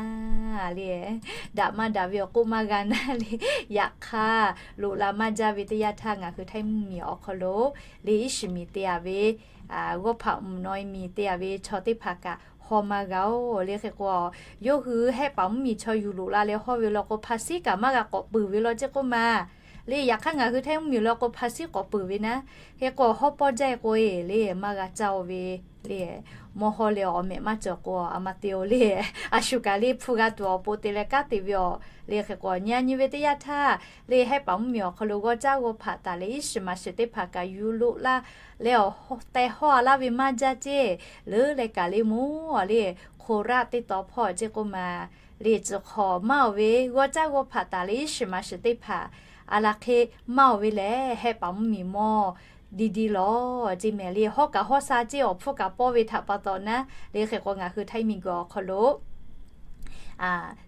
le. Daꞈ maˇ daꞈ ve awˬ k'oˆ maˇ g'a naˉ le. Yaꞈ hk'aˇ loꞈ la maˇ jaˇ ve teˇ yanˇ htaˇ ngaˬ hui htaiˇ mvuhˇ miˬ awˬ hk'aw lo le, iˉ shiˍ miˬ te-a ve, g'awˇ hpaꞈ mvuhˇ naw e miˬ te-a ve chaw teˇ hpaˍ kaꞈ haw maˇ g'a-oˬ le. Hk'e k'o, yawˇ hui hehˆ paˍ mvuhˇ miˬ chaw yuˬ loꞈ la leh haw ve law k'o hpa siˉ kaꞈ maˇ g'a k'awꞈ peuˬ ve law ceˇ k'oˆ ma le. Yaꞈ hk'aˇ ngaˬ hui htaiˇ mvuhˇ miˬ law k'o hpa siˉ k'awꞈ peuˬ ve naˉ. Hk'e k'o hawˉ pawˇ jaˇ-e k'o e le maˇ g'a caˇ-o ve le. Mawˇ hawˇ leh awˬ mehꞈ maˇ cawˬ k'o a ma te-o le. A shu kaꞈ le hpu g'a tuˬ awˬ pon te leh kanˉ te ve awˬ le. Hk'e k'o nyi a nyi ve teˇ yanˇ htaˇ le hehˆ paˍ mvuhˇ miˬ awˬ hk'aw lo g'awˇ caˉ g'awˇ hpaꞈ taˍ leh iˉ shiˍ maˍ shiˍ teˇ hpaˍ kaꞈ yuˬ loꞈ la leh awˬ teh hawˇ-a laˇ ve maˇ jaˇ ceˇ. Leuˉ leh kaꞈ le mawˇ le, โคราช teˇ taw hpawˇ ceˇ k'oˆ ma le, tcuh hk'awꞈ maˇ-oˬ ve g'awˇ caˉ g'awˇ hpaꞈ taˍ leh iˉ shiˍ maˍ shiˍ teˇ hpaˍ a laˬ hk'e maˇ-oˬ ve lehˬ hehˆ paˍ mvuhˇ miˬ mawˇ di di lawˬ ceˇ mehˍ le. Hawˉ kaꞈ hawˉ sha ceˇ, awˬ hpfuhˇ kaꞈ pawˇ ve htaꞈ pa taw naˉ le. Hk'e k'o ngaˬ hui htaiˇ miˬ guiˬ awˬ hk'aw lo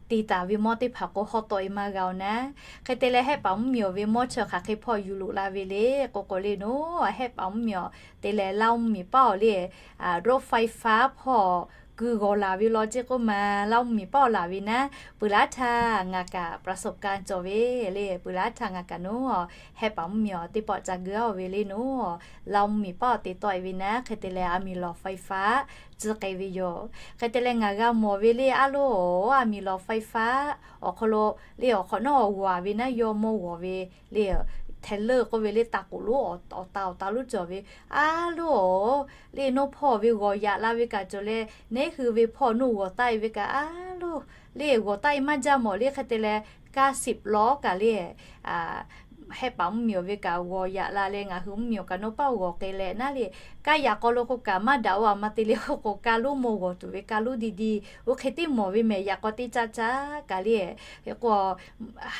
te taˍ ve mawˇ teˇ hpaˍ k'o hawˉ tawˆ-e maˇ g'a-o naˉ. Hk'e te leh hehˆ paˍ mvuhˇ miˬ awˬ ve mawˇ chi hk'aˬ hk'e hpawˇ yuˬ loꞈ la ve le k'o k'o le, nawˬ hehˆ paˍ mvuhˇ miˬ awˬ te leh Laˇ huˍ miˬ paˇ awˬ le, road fire hpawˇ kuiˬ g'awˬ laˬ ve law ceˇ k'oˆ ma, Laˇ huˍ miˬ paˇ awˬ laˬ ve naˉ. Peuˬ laˇ htaˇ ngaˬ kaꞈ ประสบการณ์ cawˬ ve le. Peuˬ laˇ htaˇ ngaˬ kaꞈ nawˬ hehˆ paˍ mvuhˇ miˬ awˬ teˇ pawˆ ca geu-a-oˬ ve le nawˬ, Laˇ huˍ miˬ paˇ awˬ te tawˆ-e ve naˉ. Hk'e te leh a miˬ lawˬ ไฟฟ้า tcuh k'ai ve yoˬ. Hk'e te leh ngaˬ g'a mawˬ ve le a loˬ, a miˬ lawˬ ไฟฟ้า awˬ hk'aw lo le awˬ hk'awꞈ nawˉ awˬ g'awˬ ve naˉ, yawˇ mawˇ g'awˬ ve le, เทรลเลอร์ k'oˆ ve le, taˍ k'oˍ lonˉ awˬ taˍ awˬ taˍ lonˉ cawˬ ve a loˬ. Le nawˬ hpawˇ ve g'awˬ yaꞈ la ve kaꞈ cawˬ leh, neˉ hui ve hpawˇ nawˬ g'awˬ taˆ-e ve kaꞈ a loˬ. Le g'awˬ taˆ-e maˇ jaˇ mawˬ le. Hk'e te leh เก้าสิบล้อ kaꞈ le, hehˆ paˍ mvuhˇ miˬ awˬ ve kaꞈ g'awˬ yaꞈ la leh ngaˬ hui mvuhˇ miˬ awˬ kaꞈ nawˬ paˇ g'awˬ k'ai leh naˉ le, kaˇ yaꞈ k'aw lo k'o kaꞈ maˇ daꞈ-o, a ma te le k'o k'o kaˇ lonˉ mawˇ g'awˬ tuˬ ve kaˇ lonˉ di di, oˇ hk'e teˇ mawˬ ve mehˍ. Yaꞈ k'aw teˇ caˇ caˇ kaꞈ le, hk'e k'o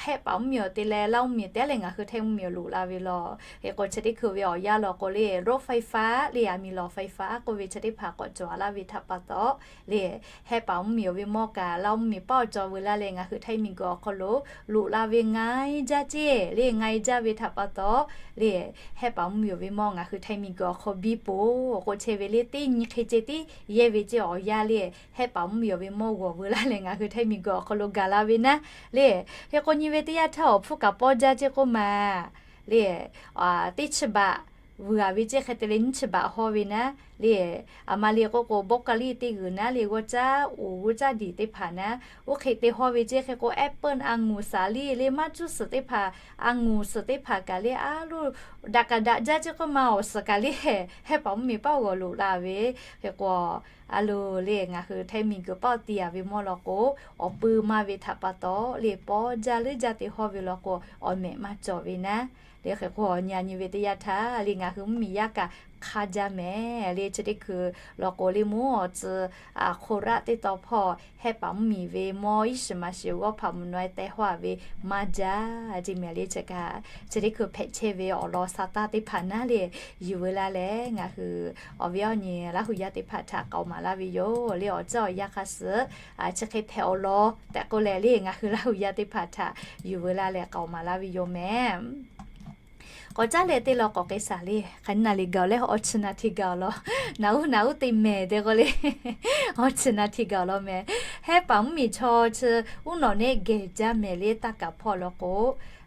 hehˆ paˍ mvuhˇ miˬ awˬ te leh Laˇ huˍ miˬ tehꞈ leh ngaˬ hui htaiˇ mvuhˇ miˬ awˬ loꞈ la ve law. Hk'e k'o chi teˇ hkui ve awˬ yanˇ law k'o le road ไฟฟ้า le a miˬ lawˬ ไฟฟ้า k'oˆ ve chi teˇ hpaˍ k'awꞈ cawˬ-a laˇ ve htaꞈ pa taw le, hehˆ paˍ mvuhˇ miˬ awˬ ve mawˇ kaꞈ Laˇ huˍ miˬ paˇ awˬ cawˬ veu laˇ leh ngaˬ hui htaiˇ miˬ guiˬ awˬ hk'aw lo loꞈ la ve nga-e jaˇ ceˇ le. Nga-e jaˇ ve htaꞈ pa taw le, hehˆ paˍ mvuhˇ miˬ awˬ ve mawˇ ngaˬ hui htaiˇ miˬ guiˬ awˬ hk'aw biˇ poˬ k'o chehˇ ve le, teˇ nyi hk'e ceˇ tiˉ yehˇ ve ceˇ awˬ yanˇ le, hehˆ paˍ mvuhˇ miˬ awˬ ve mawˇ g'awˬ veu laˇ leh ngaˬ hui htaiˇ miˬ guiˬ awˬ hk'aw lo gaˬ la ve naˉ le. Hk'e k'o nyi ve teˇ yanˇ htaˇ awˬ hpfuhˇ kaꞈ pawˇ jaˇ ceˇ k'oˆ ma le, teˇ chi baꞈ vuiˬ-a ve ceˇ. Hk'e te leh nyiˇ chi baꞈ haw ve naˉ le, a ma le k'oˆ k'o บรอกโคลี teˇ g'uiˬ naˉ le, g'awˇ caˉ uˍ g'uˇ caˉ diˬ teˇ hpaˍ naˉ, oˇ hk'e te haw ve ceˇ. Hk'e k'o แอปเปิ้ล a nguˬ สาลี่ le, maˇ cuˇ suhˍ teˇ hpaˍ, a nguˬ suhˍ teˇ hpaˍ kaꞈ le a loˬ, daꞈ kaꞈ daꞈ jaˇ ceˇ k'oˆ ma, awˬ suhˍ kaꞈ le hehˆ paˍ mvuhˇ miˬ paˇ g'awˬ loꞈ la ve. Hk'e k'o a loˬ le ngaˬ hui htaiˇ miˬ guiˬ paˇ awˬ te-a ve mawˇ law k'o, awˬ pui maˇ ve htaꞈ pa taw le pawˇ jaˇ leuˉ jaˇ te haw ve law k'o, awˬ mehꞈ maˇ cawˬ ve naˉ. Le hk'e k'o nyi a nyi ve teˇ yanˇ htaˇ le ngaˬ hui mvuhˇ miˬ yaˇ kaꞈ hk'a jaˇ mehˍ le. Chi teˇ hkui law k'o le, mvuhˇ awˬ tcuh hk'oˆ raˆ teˇ tawn hpawˇ hehˆ paˍ mvuhˇmiˬ ve mawˇ iˉ shiˍ maˍ shiˍ g'awˇ hpaꞈ mvuhˇ naw e teh hawˇ ve maˇ jaˇ ce mehˍ le. Chi kaꞈ chi teˇ hkui hpehꞈ chehˇ ve awˬ lawn sa taˇ teˇ hpaˍ naˉ le, yuˬ veu laˇ leh ngaˬ hui awˬ viˉ awˬ nyi Laˇ hu yaˇ teˇ hpaˍ htaꞈ k'aoˍ maˍ laˇ ve yoˬ le. Awˬ ceuˬ awˬ yanˇ hk'a suhˍ chi hk'e hpehꞈ awˬ lawn tehꞈ k'oˆ leh le, ngaˬ hui Laˇ hu yaˇ teˇ hpaˍ htaꞈ yuˬ veu laˇ leh k'aoˍ maˍ laˇ ve yoˬ mehˍ. K'awꞈ caˉ leh teˇ law k'awꞈ k'ai shaˍ le. Hk'aˬ nyi naˍ liꞈ gaˬ leh awˬ chi naˍ htiꞈ gaˬ awˬ lawn, naˍ uˉ naˍ uˉ te mehˍ te k'oˆ le, awˬ chi naˍ htiꞈ gaˬ awˬ lawn mehˍ. Hehˆ paˍ mvuhˇmiˬ chaw chi uˉ nawꞈ nehˆ geh jaˇ mehˍ le. Taˇ kaˍ hpawˇ law k'o,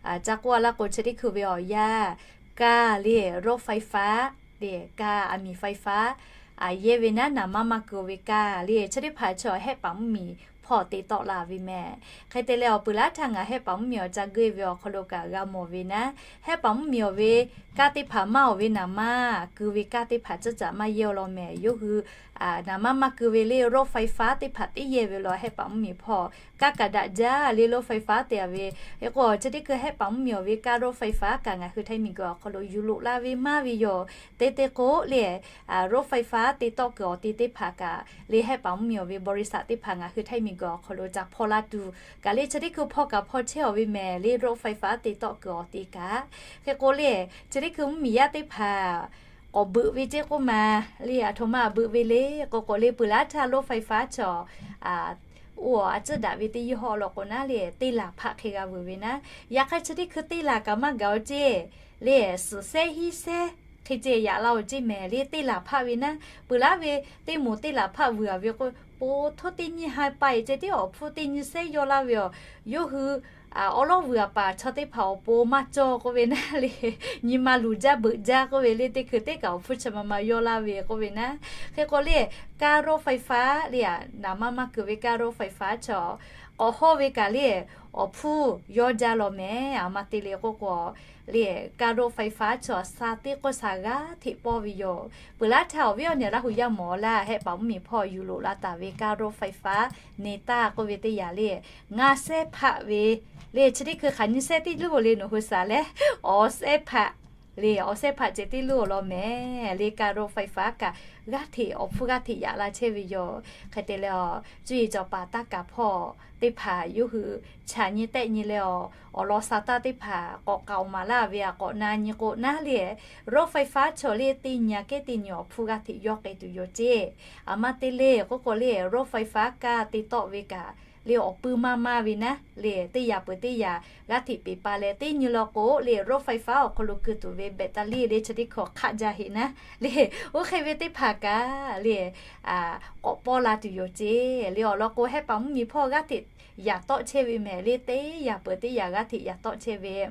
ca k'oˆ a laˇ k'o, chi teˇ hkui ve awˬ yanˇ kaˇ le, road faiˍ faˉ le, kaˇ aˬ miˍ faiˍ faˉ yehˇ ve naˉ, naˍ maˇ maˇ keu ve kaˇ le, chi teˇ hpaˍ chaw hehˆ paˍ mvuhˇmiˬ hpawˇ te tawˆ la ve mehˍ. Hk'e te leh awˬ peuˬ laˇ htaˇ ngaˬ hehˆ paˍ mvuhˇmiˬ awˬ ca geuˆ ve awˬ hk'aw lo kaꞈ g'a mawˬ ve naˉ, hehˆ paˍ mvuhˇmiˬ awˬ ve kaˇ teˇ hpaˍ maˇ awˬ ve naˍ maˇ keu ve kaˇ teˇ hpaˍ ceuˬ caꞈ maˇ yehˇ awˬ lawn mehˍ. Yawˇ hui naˍ maˇ maˇ keu ve le road faiˍ faˉ teˇ hpaˍ teˇ yehˇ ve law hehˆ paˍ mvuhˇmiˬ hpawˇ kaˇ kaꞈ daꞈ jaˇ le, road faiˍ faˉ te a ve. Hk'e k'o chi teˇ hkui hehˆ paˍ mvuhˇmiˬ awˬ ve kaˇ road faiˍ faˉ kaꞈ ngaˬ hui htaiˇ miˬguiˬ awˬ hk'aw lo yuˬ loꞈ la ve maˇ ve yoˬ. Te te k'o le, road faiˍ faˉ te tawˆ kuiˬ awˬ te teˇ hpaˍ kaꞈ le hehˆ paˍ mvuhˇmiˬ awˬ ve บริษัท teˇ hpaˍ ngaˬ hui htaiˇ miˬguiˬ awˬ hk'aw lo ca hpawˇ laˇ tuˬ kaꞈ le, chi teˇ hkui hpawˇ kaꞈ hpawˇ chehˇ awˬ ve mehˍ le road faiˍ faˉ te tawˆ kuiˬ awˬ te kaꞈ. Hk'e k'o le, chi teˇ hkui mvuhˇmiˬ yaˇ teˇ hpaˍ k'awꞈ beuꞈ ve ceˇ k'oˆ ma le, aˬ htoꞈ ma beuꞈ ve le k'o k'o le, peuˬ laˇ htaˇ road faiˍ faˉ chaw oˇ a ciˉ daꞈ ve teˇ yehˇ hawˇ law k'o naˉ le, teˇ laˬ hpaˆ hk'e g'a vuiˬ ve naˉ. Yaꞈ hk'aˇ chi teˇ hkui teˇ laˬ kaꞈ maˇ gaˬ awˬ ceˇ le, suhˍ sehˉ hiˉ sehˉ hk'e ceh yaꞈ la awˬ ceˇ mehˍ le, teˇ laˬ hpaˆ ve naˉ. Peuˬ laˇ ve teˇ moˍ teˇ laˬ hpaˆ vuiˬ a ve k'o, po htoˇ teˇ nyi ha pa eˬ ceh tiˉ awˬ hpfuhˇ teˇ nyi sehˉ yaw laˇ ve awˬ, yawˇ hui awˉ lawˉ vuiˬ a paˍ chaw teˇ hpaˍ awˬ pon maˇ cawˇ k'oˆ ve naˉ le, nyi ma luˬ jaˇ beuꞈ jaˇ k'oˆ ve le, teˇ hkui teˇ kaꞈ awˬ hpfuhˇ chi ma ma yaw laˇ ve k'oˆ ve naˉ. Hk'e k'o le, kaˇ road faiˍ faˉ le, naˍ maˇ maˇ keu ve kaˇ road faiˍ faˉ chaw k'awꞈ hawˇ ve kaꞈ le, awˬ hpfuhˇ yaw jaˇ law mehˍ. Aˬ ma te le k'oˆ k'o le, kaˇ road faiˍ faˉ chaw sa teˇ k'oˆ sa g'aˇ hteꞈ pawˇ ve yoˬ. Peuˬ laˇ htaˇ awˬ viˉ awˬ nyi Laˇ hu yaˇ mawˬ laˇ, hehˆ paˍ mvuhˇmiˬ hpawˇ yuˬ loꞈ la taˍ ve kaˇ road faiˍ faˉ ne taˇ k'oˆ ve teˇ yanˇ le, ngaˇ sehˉ hpaˆ ve le, chi teˇ hkui hk'aˬ nyi sehˉ teˇ luˇ le nawˬ hui shaˍ leh, awˬ sehˉ hpaˆ le, awˬ sehˉ hpaˆ ceh teˇ luˇ awˬ lawn mehˍ le, kaˇ road faiˍ faˉ kaꞈ g'aˇ hteꞈ awˬ hpfuhˇ g'aˇ hteꞈ yaꞈ la chehˇ ve yoˬ. Hk'e te leh awˬ cuˇ yiˍ cawˬ paˍ taˇ kaˍ hpawˇ teˇ hpaˍ yawˇ hui chaꞈ nyi tehˆ nyi leh awˬ, awˬ lawn sa taˇ teˇ hpaˍ k'awꞈ k'aoˍ maˍ laˇ ve a k'awꞈ na nyi k'o naˉ le, road faiˍ faˉ chaw le teˇ nyi a kehˉ teˇ nyi awˬ hpfuhˇ g'aˇ hteꞈ yawˇ k'ai tuˬ yoˬ ceˇ. Aˬ ma te le k'oˆ k'o le, road faiˍ faˉ kaˇ te tawˆ ve kaꞈ le awˬ pui maˇ maˇ ve naˉ le, teˇ yanˇ peuˬ teˇ yanˇ g'aˇ hteꞈ peˍ pa leh teˇ nyi law k'o le, road faiˍ faˉ awˬ hk'aw lo keu tuˬ ve baꞈ taˍ liˇ le, chi teˇ hkui hk'aˆ jaˇ heˆ naˉ le, oˇ hk'e ve teˇ hpaˍ kaꞈ le k'awꞈ pawˇ la tuˬ yoˬ ceˇ. Le awˬ lawn k'o hehˆ paˍ mvuhˇmiˬ hpawˇ g'aˇ hteꞈ yaꞈ tawˆ chehˇ ve mehˍ le, teˇ yanˇ peuˬ teˇ yanˇ g'aˇ hteꞈ yaꞈ tawˆ chehˇ ve.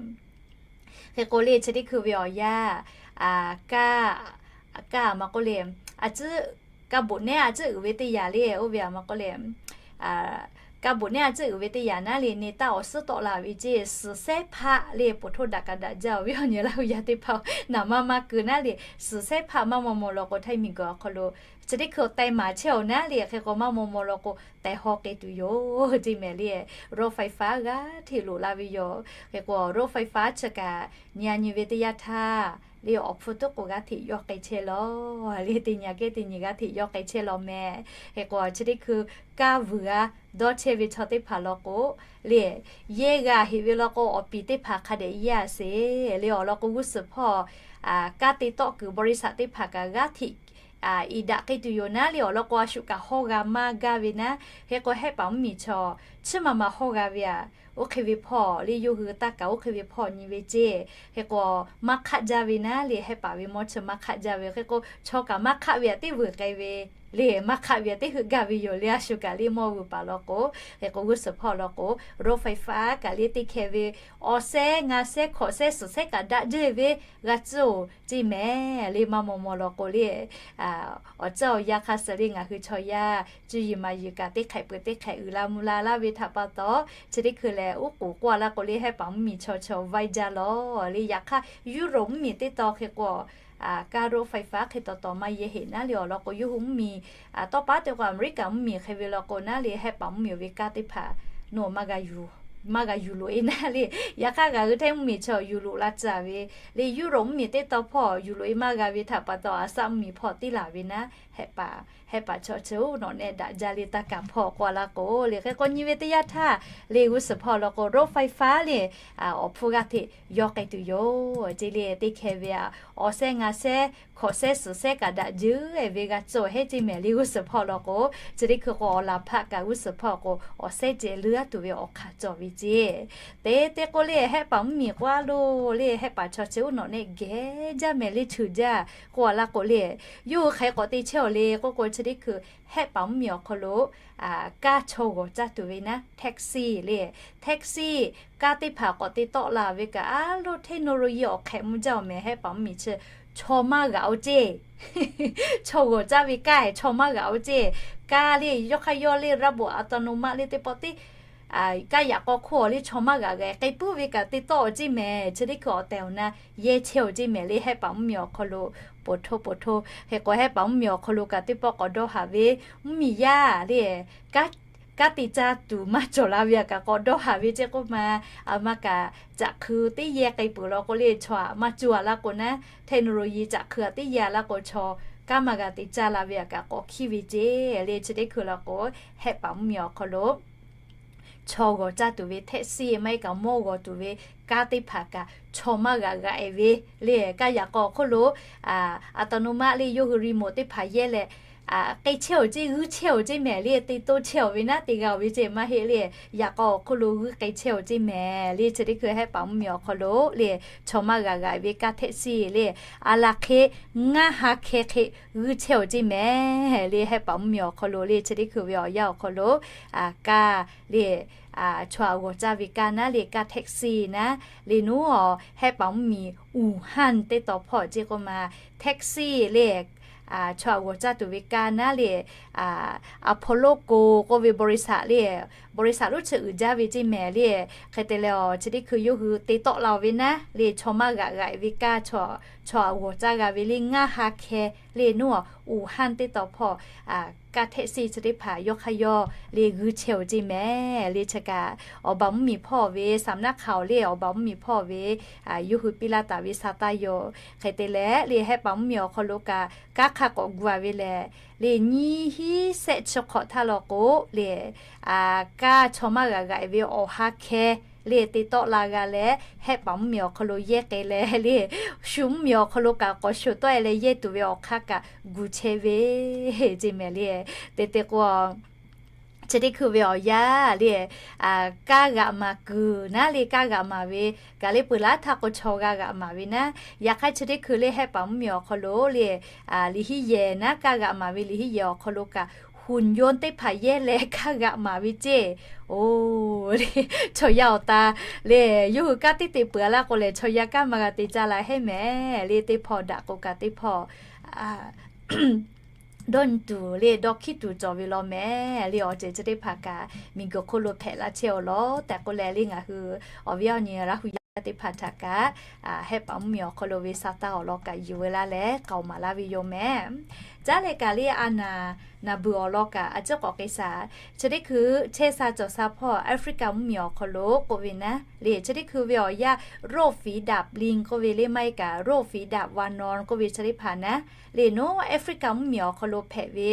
Hk'e k'o le chi teˇ hkui ve awˬ yanˇ kaˇ, kaˇ aˬ ma k'oˆ le, a ciˉ, kaˇ boꞈ nehˉ a ciˉ uiˍ ve teˇ yanˇ le, oˇ ve aˬ ma k'oˆ le, kaˇ boꞈ nehˉ a ciˉ uiˍ ve teˇ yanˇ naˉ le, ne taˇ awˬ suhˉ tawˆ la ve ceˇ, suhˍ sehˉ hpaˆ le, po htoˇ daꞈ kaꞈ daꞈ jaˇ awˬ viˉ awˬ nyi Laˇ hu yaˇ teˇ hpaˍ naˍ maˇ maˇ keu naˉ le, suhˍ sehˉ hpaˆ maˇ maw maw law k'o htaiˇ miˬguiˬ awˬ hk'aw lo chi teˇ hkui teh maˍ chehˇ awˬ naˉ le, hk'e k'o maˇ maw maw law k'o teh haw k'ai tuˬ yoˬ ceˇ mehˍ le. Road faiˍ faˉ g'aˇ hteꞈ loꞈ la ve yoˬ. Hk'e k'o road faiˍ faˉ chi kaꞈ nyi a nyi ve teˇ yanˇ htaˇ le awˬ hpfuhˇ tuˉ k'o g'aˇ hteꞈ yawˇ k'ai chehˇ law le, teˇ nyi a kehˉ teˇ nyi g'aˇ hteꞈ yawˇ k'ai chehˇ law mehˍ. Hk'e k'o chi teˇ hkui kaˇ vuiˬ g'a dawˇ chehˇ ve chaw teˇ hpaˍ law k'o le, yehˇ g'a heꞈ ve law k'o awˬ piˍ teˇ hpaˍ hk'a dehꞈ yehˇ a sheˍ le. Awˬ lawn k'o g'uˇ suhˍ hpawˇ kaˇ te tawˆ kuiˬ บริษัท teˇ hpaˍ kaꞈ g'aˇ hteꞈ iˍ daꞈ k'ai tuˬ yoˬ naˉ le, awˬ lawn k'o a shu kaꞈ hawˇ g'a maˇ gaˇ ve naˉ. Hk'e k'o hehˆ paˍ mvuhˇmiˬ chaw chiˇ ma ma hawˇ g'a ve a, oˇ hk'e ve hpawˇ le yawˇ hui taˇ kaˍ oˇ hk'e ve hpawˇ nyi ve ceˇ. Hk'e k'o maˇ hk'aˆ jaˇ ve naˉ le, hehˆ paˍ ve mawˇ chi maˇ hk'aˆ jaˇ ve. Hk'e k'o chaw kaꞈ maˇ hk'aˆ ve a teˇ vuiˬ k'ai ve le, maˇ hk'aˆ ve a teˇ heuˆ gaˇ ve yoˬ le, a shu kaꞈ le mawˇ vuiˬ paˍ law k'o. Hk'e k'o g'uˇ suhˍ hpawˇ law k'o road faiˍ faˉ kaꞈ le teˇ hkeh ve awˬ sehˉ ngaˇ sehˉ hkawꞈ sehˉ suhˍ sehˉ kaꞈ daꞈ jaˇ ve g'a tcuhˉ oˬ ceˇ mehˍ le, maˇ maw maw law k'o le. Awˬ ceuˬ awˬ yanˇ hk'a suh le ngaˬ hui chaw yaˇ cuˇ yiˍ maˍ yiˍ kaꞈ teˇ hk'ehꞈ peuˬ teˇ hk'ehꞈ uiˍ la mvuh la laˇ ve htaꞈ pa taw, chi teˇ hkui lehˬ uˉ k'oˍ k'oˆ a laˇ k'o le hehˆ paˍ mvuhˇmiˬ chaw chaw vaiˇ jaˇ law le. Yaꞈ hk'aˇ Europe mvuhˇmiˬ teˇ tawn hk'e k'o kaˇ road faiˍ faˉ hk'e taw taw maˇ yehˇ heꞈ naˉ le, awˬ lawn k'o yawˇ hui mvuhˇmiˬ tawˇ paˉ te k'o America mvuhˇmiˬ hk'e ve law k'o naˉ le hehˆ paˍ mvuhˇmiˬ ve kaˇ teˇ hpaˍ nawˬ maˇ g'a yuˬ maˇ g'a yuˬ loꞈ e naˉ le. Yaꞈ hk'aˇ, ngaˬ hui hteˇ mvuhˇmiˬ chaw yuˬ loꞈ la tcuh ve le, Europe mvuhˇmiˬ teˇ taw hpawˇ yuˬ loꞈ e maˇ g'a ve htaꞈ pa taw, a shaˆ mvuhˇmiˬ hpawˇ tiˉ laˬ ve naˉ, hehˆ paˍ hehˆ paˍ chaw chi oˬ nawˬ nehˆ daꞈ jaˇ le. Taˇ kaˍ hpawˇ k'oˆ a laˇ k'o le, hk'e k'o nyi ve teˇ yanˇ htaˇ le, g'uˇ suhˍ hpawˇ law k'o รถไฟฟ้า le, awˬ hpfuhˇ g'aˇ hteꞈ yawˇ k'ai tuˬ yoˬ ce le. Teˇ hkeh ve a, awˬ sehˉ ngaˬ sehˉ hkawꞈ sehˉ suhˍ sehˉ kaꞈ daꞈ jeuˬ e ve g'a cawˬ heˆ ce mehˍ le. G'uˇ suhˍ hpawˇ law k'o, chi teˇ hkui k'o awˬ laˬ hpaˆ kaꞈ g'uˇ suhˍ hpawˇ k'o awˬ sehˉ ceh leuˉ tuˬ ve awˬ hk'aˬ cawˬ ve ce. Te te k'o le, hehˆ paˍ mvuhˇmiˬ k'oˆ a lo le, hehˆ paˍ chaw chi oˬ nawˬ nehˆ geh jaˇ mehˍ le, cheuˬ jaˇ k'oˆ a laˇ k'o le, yawˇ hui hk'aˬ hk'e k'awꞈ te chehˇ aˬ le k'oˆ k'o, chi teˇ hkui hehˆ paˍ mvuhˇmiˬ awˬ hk'aw lo kaˇ chaw g'awˬ caˇ tuˬ ve naˉ, taxi le. Taxi, kaˇ teˇ hpaˍ k'awꞈ te tawˆ la ve kaꞈ, a lo technology awˬ hk'ehꞈ mvuh jaˇ awˬ mehˍ. Hehˆ paˍ mvuhˇmiˬ chi chaw maˇ g'aꞈ oˬ ce. Chaw g'awˬ caˇ ve kaˇ chaw maˇ g'aꞈ oˬ ce. Kaˇ le yawˇ hk'aˇ yawˇ le ระบบอัตโนมัติ le teˇ pawˆ teˇ kaˇ yaꞈ k'aw hk'oˆ awˬ le chaw maˇ g'aꞈ g'a k'ai puiˉ ve kaꞈ te tawˆ oˬ ce mehˍ. Chi teˇ hkui awˬ tehˬ awˬ na yehˇ chehˇ oˬ ce mehˍ le, hehˆ paˍ mvuhˇmiˬ awˬ hk'aw lo. Po htoˇ po htoˇ hk'e k'o, hehˆ paˍ mvuhˇmiˬ awˬ hk'aw lo kaꞈ teˇ pawˆ k'awꞈ dawˇ haˍ ve, mvuhˇmiˬ yaˇ le, kaˇ te caˇ tuˬ maˇ cawˬ la ve a kaꞈ k'awꞈ dawˇ haˍ ve ce k'oˆ ma. A ma kaꞈ caꞈ hkui teˇ yehˇ k'ai peuˬ law k'o le, chaw aꞈ maˇ cuˇ a laˇ k'o naˉ, technology caꞈ hkui aꞈ teˇ yehˇ a laˇ k'o, chaw kaˇ maˇ g'a te caˇ la ve a kaꞈ k'awꞈ hkiˇ ve ce le. Chi teˇ hkui law k'o, hehˆ paˍ mvuhˇmiˬ awˬ hk'aw lo chaw g'awˬ caˇ tuˬ ve taxi maˇ heˆ kaꞈ mawˇ g'awˬ tuˬ ve kaˇ teˇ hpaˍ kaꞈ chaw maˇ g'aꞈ g'aꞈ e ve le. Kaˇ yaꞈ k'aw awˬ hk'oˆ lo อัตโนมัติ le, yawˇ hui รีโมท teˇ hpaˍ yehˇ leh k'ai chehˇ oˬ ce, g'uiˇ chehˇ oˬ ce mehˍ le. Te toˇ chehˇ oˬ ve naˉ te g'a oˬ ve ce maˇ heˆ le. Yaꞈ k'aw awˬ hk'oˆ lo g'uiˇ k'ai chehˇ oˬ ce mehˍ le. Chi teˇ hkui hehˆ paˍ mvuhˇmiˬ awˬ hk'aw lo le, chaw maˇ g'aꞈ g'aꞈ ve kaˇ taxi le, a laˬ hk'e ngaˇ ha hkeh hk'e g'uiˇ chehˇ oˬ ce mehˍ le. Hehˆ paˍ mvuhˇmiˬ awˬ hk'aw lo le, chi teˇ hkui ve awˬ yanˇ awˬ hk'aw lo kaˇ le, chaw aꞈ g'awˬ caˇ ve kaˇ naˉ le, kaˇ taxi naˉ le. Nuˉ awˬ hehˆ paˍ mvuhˇmiˬ Wuhan teˇ taw hpawˇ ce k'oˆ ma, taxi le, chaw aꞈ g'awˬ caˇ tuˬ ve kaˇ naˉ le, Apollo Go k'oˆ ve บริษัท le, บริษัท lonˉ chi uiˍ jaˇ ve ce mehˍ le. Hk'e te leh awˬ chi teˇ hkui yawˇ hui te tawˆ la oˬ ve naˉ le, chaw maˇ g'aꞈ g'aꞈ ve kaˇ, chaw aꞈ g'awˬ caˇ g'a ve le ngaˇ ha hkeh le. Nuˉ awˬ Wuhan teˇ taw hpawˇ kaˇ taxi chi teˇ hpaˍ yawˇ hk'aˇ yawˇ le g'uiˇ chehˇ oˬ ce mehˍ le. Chi kaꞈ awˬ baˬ mvuhˇmiˬ hpawˇ ve สำนักข่าว le, awˬ baˬ mvuhˇmiˬ hpawˇ ve yawˇ hui piˇ laˇ taˍ ve sa taˇ yoˬ. Hk'e te leh le, hehˆ paˍ mvuhˇmiˬ awˬ hk'aw lo kaꞈ kaˇ hk'aˇ k'awꞈ gu a ve lehˬ le, nyiˇ hinˉ shehˆ chi hk'awꞈ htaˇ law k'o le, kaˇ chaw maˇ g'aꞈ g'aꞈ ve awˬ ha hkeh le te tawˆ la g'a leh, hehˆ paˍ mvuhˇmiˬ awˬ hk'aw lo yehˇ k'ai leh le, shu mvuhˇmiˬ awˬ hk'aw lo kaꞈ k'awꞈ shoˍ tawˆ e leh yehˇ tuˬ ve awˬ hk'aˇ kaꞈ gu chehˇ ve ce mehˍ le. Te te k'o, chi teˇ hkui ve awˬ yanˇ le, kaˇ g'aꞈ maˍ kuiˬ naˉ le, kaˇ g'aꞈ maˍ ve kaꞈ le peuˬ laˇ htaˇ k'o chaw g'a g'aꞈ maˍ ve naˉ. Yaꞈ hk'aˇ chi teˇ hkui le, hehˆ paˍ mvuhˇmiˬ awˬ hk'aw lo le, liꞈ hiˉ yehˬ naˉ, kaˇ g'aꞈ maˍ ve liꞈ hiˉ yehˬ awˬ hk'aw lo kaꞈ หุ่นยนต์ teˇ hpaˍ yehˇ leh kaˇ g'aꞈ maˍ ve ce. Oˬ, chaw yaˇ awˬ ta le, yawˇ hui kaˇ teˇ te peuˬ a laˇ k'o lehˬ, chaw yaˇ kaˇ maˇ g'a te caˇ la heˆ mehˍ le. Teˇ hpawˇ daꞈ k'o kaꞈ teˇ hpawˇ dawˇ nyi tuˬ le, dawˇ hkiˉ tuˬ cawˬ ve law mehˍ le. Awˬ ceuˬ chi teˇ hpaˍ kaꞈ miˬguiˬ hk'oˆ lo hpehꞈ la chehˇ aˬ law tehꞈ k'oˆ leh le, ngaˬ hui awˬ viˉ awˬ nyi Laˇ hu yaˇ teˇ hpaˍ htaꞈ kaꞈ hehˆ paˍ mvuhˇmiˬ awˬ hk'aw lo ve sa taˇ awˬ lawn kaꞈ yuˬ ve laˇ leh k'aoˍ maˍ laˇ ve yoˬ mehˍ. Caˉ leh kaꞈ le, a naˍ naˍ beuˬ awˬ lawn kaꞈ a ciˉ k'awꞈ k'ai shaˍ. Chi teˇ hkui chehˇ sha cawˬ sha hpawˇ Africa mvuhˇmiˬ awˬ hk'aw lo k'oˆ ve naˉ le, chi teˇ hkui ve awˬ yanˇ โรคฝีดาดลิง k'oˆ ve le, maˇ heˆ kaꞈ โรคฝีดาดวานอน k'oˆ ve chi teˇ hpaˍ naˉ le, nuˉ Africa mvuhˇmiˬ awˬ hk'aw lo hpehꞈ ve